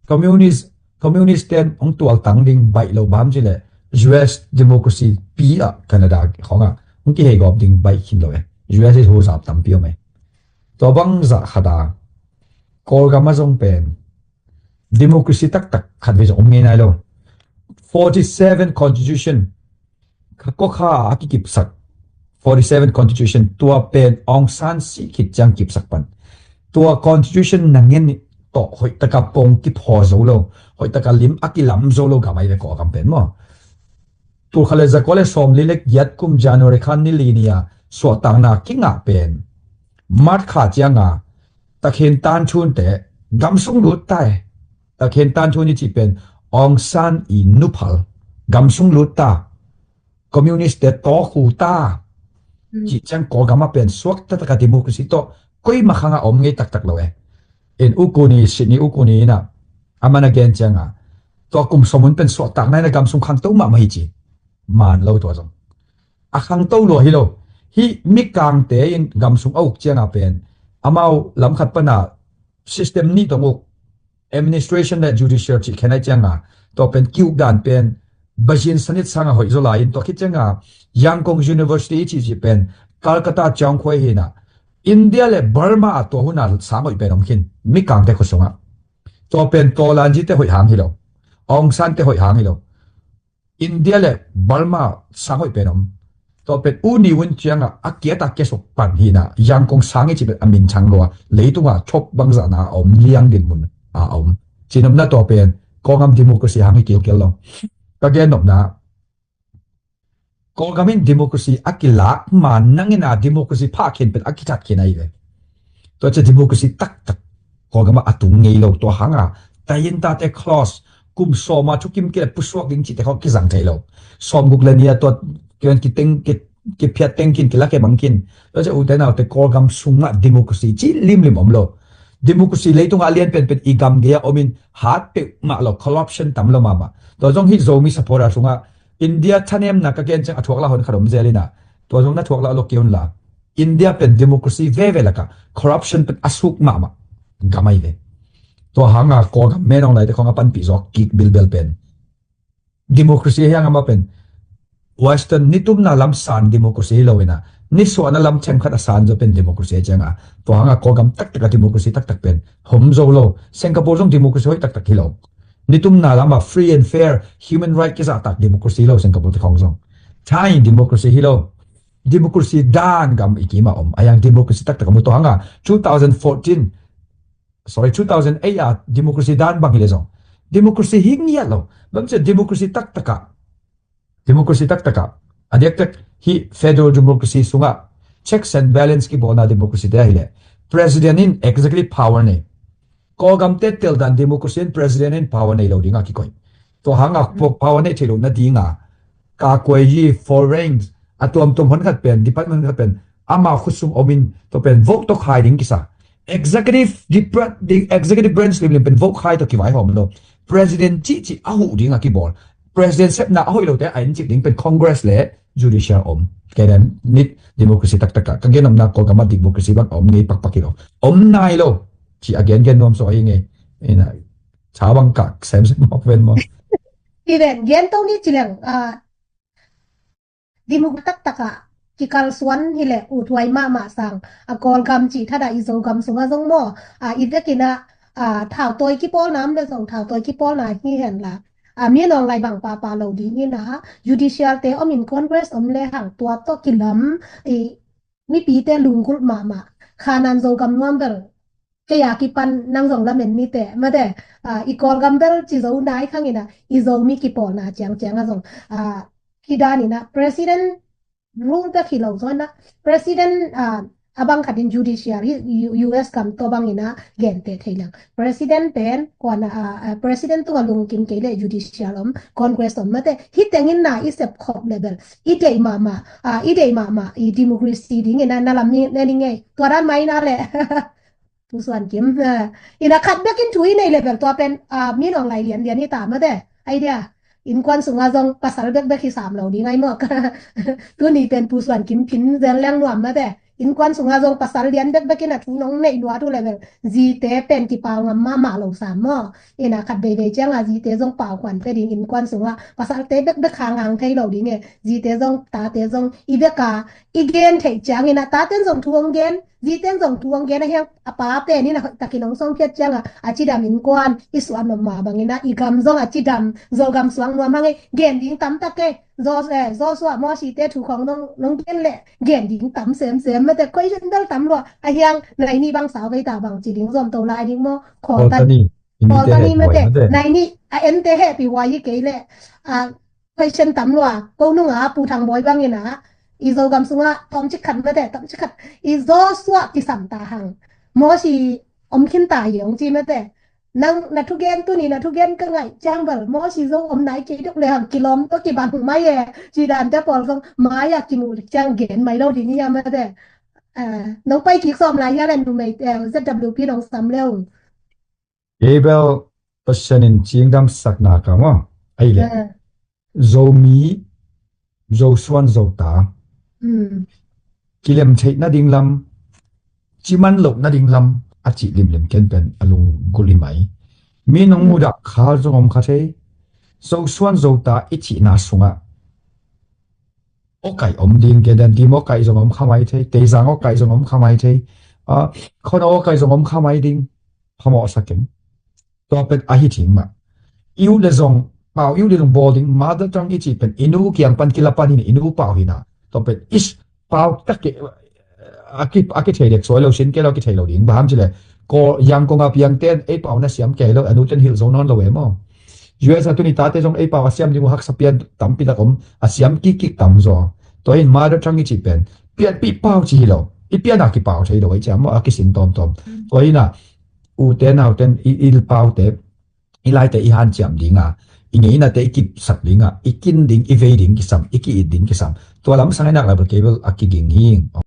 communist communist ten hong tualtang ding baih lo bam cileh U S democracy pi ah Canada khawngah hong kihei gawp ding baih khin lo e. U S is huzap tampi om e. Tua bang zah khata Kawlgam a zong pen democracy taktak khat vei zong om ngei nai lo. Forty seven constitution kha kawkha a kikipsak forty seven constitution tua pen Aung San sih khit ciang kipsak pan. Tua constitution na ngen tawh hoihtaka pong kiphaw zo lo, hoihtaka lim a kilam zo lo gam ai ve Kawlgam pen maw. Tulkhat le zakua le sawmli le giat kum January khan ni li ni a suahtakna kingah pen March kha cianga takhin tanthunte gamsung lut tai. Takhin tanthun i cih pen Aung San i nuphal gamsung lut ta. Communist te tawkhu ta. Cih ciang Kawlgam a pen suak taktak a democracy tawh koima khang a om ngei taktak lo e. In ukuni Sydney ukuni ina a man a gen cianga tua kum sawmun pen suahtakna ina gamsung khangto mahmah hi ci. Man lo tua zong a khangto lua hi lo. Hi mikangte in gamsung a uk cianga pen amau lamkhat pana system nih tong uk administration le judicial cih khen ai cianga tua pen kiuk dan pen bazin sanit sanga hoih zaw lai in tua khit cianga Yangon University i cih cih pen Calcutta ciang khuai hina India le Burma a tua huna sang hoih pen om khin mikangte khut sungah tua pen tawlanzi te hoih hang hi lo. Aung San te hoih hang hi lo. India le Burma sang hoih pen om. Tua pen u ni un cianga a kiat a kiasuk pan hina Yangon sang i ci pen a min chang lua leitunga chop bangzahna a om liang din mun a om. Cinopna tua pen Kawlgam democracy hang hi kilkel lo. Ka gen nopna Kawlgam in democracy a kilak ma nangina democracy phah khin pen a kithat khin ahi ve. Tua cia democracy taktak Kawlgam a tung ngei lo tua hanga tayin tate clause kum sawma thukim kile pusuak ding cihte khawng kizang thei lo. Sawmguk le nia tua kian kiteng ki kiphiat teng kin kilak e bang kin. Tua cia ute naute Kawlgam sungah democracy ci limlim om lo. Democracy leitungah a lian penpen i gam gei a omin hat peuh mah lo corruption tam lo mahmah. Tua zong hi Zomi supporter sungah India thanemna ka gen ciang a thuak lah hon khat om zel ina tua zong na thuak lah lo kei un la. India pen democracy veve laka corruption pen a suk mahmah gam ai ve. Tua hanga Kawlgam menawng laite khawng a panpih zawk kik bilbel pen democracy hiang amah pen Western nitumna lam san democracy hi lo ina nisuahna lam themkhat a san zo pen democracy cianga tua hanga Kawlgam taktak a democracy taktak pen hom zo lo. Singapore zong democracy hoih taktak hi lo. Nitumna lama free and fair human right kizahtak democracy hi lo Singapore te khawng zong. Thai democracy hi lo. Democracy dan gam i kima om a yang democracy taktak a mu tua hanga two thousand fourteen sorry two thousand eight a democracy dan bang hi le zong democracy hi ngiat lo. Bang cia democracy taktaka democracy taktaka a diaktak hi federal democracy sungah checks and balance kibawlna democracy te ahi le president in exactly power nei. Kawlgamte teldan democracy in president in power nei lo dinga kikoih. Tua hanga pau a neih theih loh nadinga kakuai hi, foreign a tuamtuam hon khat pen, department hon khat pen amau khut sung omin tua pen vote tawh khai ding kisa. Executive depra- di- executive branch limlim pen vote khai tawh kivaihawm lo. President cihcih a huh ding a kibawl, president sepna a hoih lote a encik ding pen Congress le judicial om. Kei dan nit democracy taktak a ka gen omna Kawlgam a democracy bang a om ngei pakpak hi lo. Om nai lo ci a gen gen nuam so ahi ngei. Ina cha bang kak semsem mawk ven maw? Hi ven gen to ni ci leng, ah, democracy taktak a kikalsuan hi le uthuai mahmah sang a Kawlgam cih thada i Zogam sunga zong maw, ah, i vekina, ah, thautawi kipawlna om le zong thautawi kipawlna hi henla, ah, mi nong lai bang papa lo ding ina judicial te om in Congress om le hang tua tawh kilam i mipite lunggulh mahmah. Khanan Zogam nuam bel kei a kipan nang zong lamen nite mate, ah, i Kawlgam bel ci zo nai khang ina i Zomi kipawlna ciangciang a zong, ah, hi dan ina president rule bek hi lo zaw ina president, ah, a bang khatin judiciary U- US gam tawh bang ina gente thei leng president pen kuan, ah, ah, president tunga lungkim kei le judicial om, Congress om mate. Hi tengin na i sep khop level i deih mahmah, ah, i deih mahmah i democracy ding ina na lam ni ne ni ngei tua dan mai na le. Pu Suan Kim, eh, ina khat bekin thu i nei level tua pen, ah, mi nong lai lian lian hi ta mate. Ai dia, innkuan sunga zong pasal bekbek hi sam lo ding ai mawk. Tuni pen Pu Suan Kim phin zel leng nuam mate. Innkuan sunga zong pasal lian bekbek ina thu nong nei lua tu level. Zite pen kipau ngam mahmah lo sam maw. Ina khat veivei cianga zite zong pau khuan pe ding innkuan sunga pasalte bekbek hanghang thei lo ding e. Zite zong tate zong i beka i gen theih ciang ina taten zong thu hong gen, ziten zong thu hong gen a hiang a pa pen ina hoih takin hong songphiat cianga a cidam innkuan i suah nop mah bang ina i gam zong a cidam, Zogam suang nuam hang e, gen ding tam tak e. Zo- eh, Joshua Mosite thu khong nong, nong gen le gen ding tam semsem mate, question bel tam lua a hiang nai ni bang sau vei ta bang ci ding zom to lai ding maw. Khawl ta ni. Khawl ta ni mate. Nai ni a ente hehpih huai hi kei le, a question tam lua, ko nunga Pu Thang Bawi bangin a i Zogam sunga tawmcik khat mate, tawmcik khat i Joshua kisam ta hang. Mosi om khin ta hi hong ci mate. Nang na thugen tuni na thugen ka ngaih ciang bel Mosi zong om nai kei duk le hang kilawm tawh kibang mai e. Ci dante pawl zong mai a kimuh ciang gen mai lo ding hi a mate. Ah, nong pai kik sawm lai hia le numei, eh, ZWP nong sam le ung. Abel Pasian in cingdam sakna ka maw. Ai le. Eh. Zomi, Zosuan Zota. Mm. Kilem theih nading lam, ciman loh nading lam a cih limlim ken pen a lunggulh hi mai. Mi nong mudah khal zong om kha thei. Zosuan Zota i cihna sungah awkaih om ding, Gedan Dim awkaih zong om kha mai thei, Teizang awkaih zong om kha mai thei, ah, Khono awkaih zong om kha mai ding, phamawh sa keng. Tua pen ahi thing mah. I ut le zong, pau i ut le zong bawl ding, mother tongue i cih pen, i nu kiang pan kila pan hi na, i nu pau hi na. Tua pen, is, pau tak ke, a ki, a kithei dek suai lo sin ke lo kithei lo ding. Baham cile, ko yang ko nga piang ten, ei pau na siam ke lo, anu ten hil zo non lo e maw. U S a tuni tate zong ei pau a siam ding uh haksa pian tampi tak om, a siam kik kik tam zaw. Tua hin mother tongue i cih pen, pian pi pau ci hi lo. I pian a kipau thei lo, ei ciam maw, a kisin tawm tawm. Tua hin a, u te nau ten, i, i pau te, i lai te i han ciam ding a, i ngeina te i kipsak ding a, i kin ding, i vei ding kisam, i ki-it ding kisam. Tua lam sang i nak la bel kei bel a kiging hi.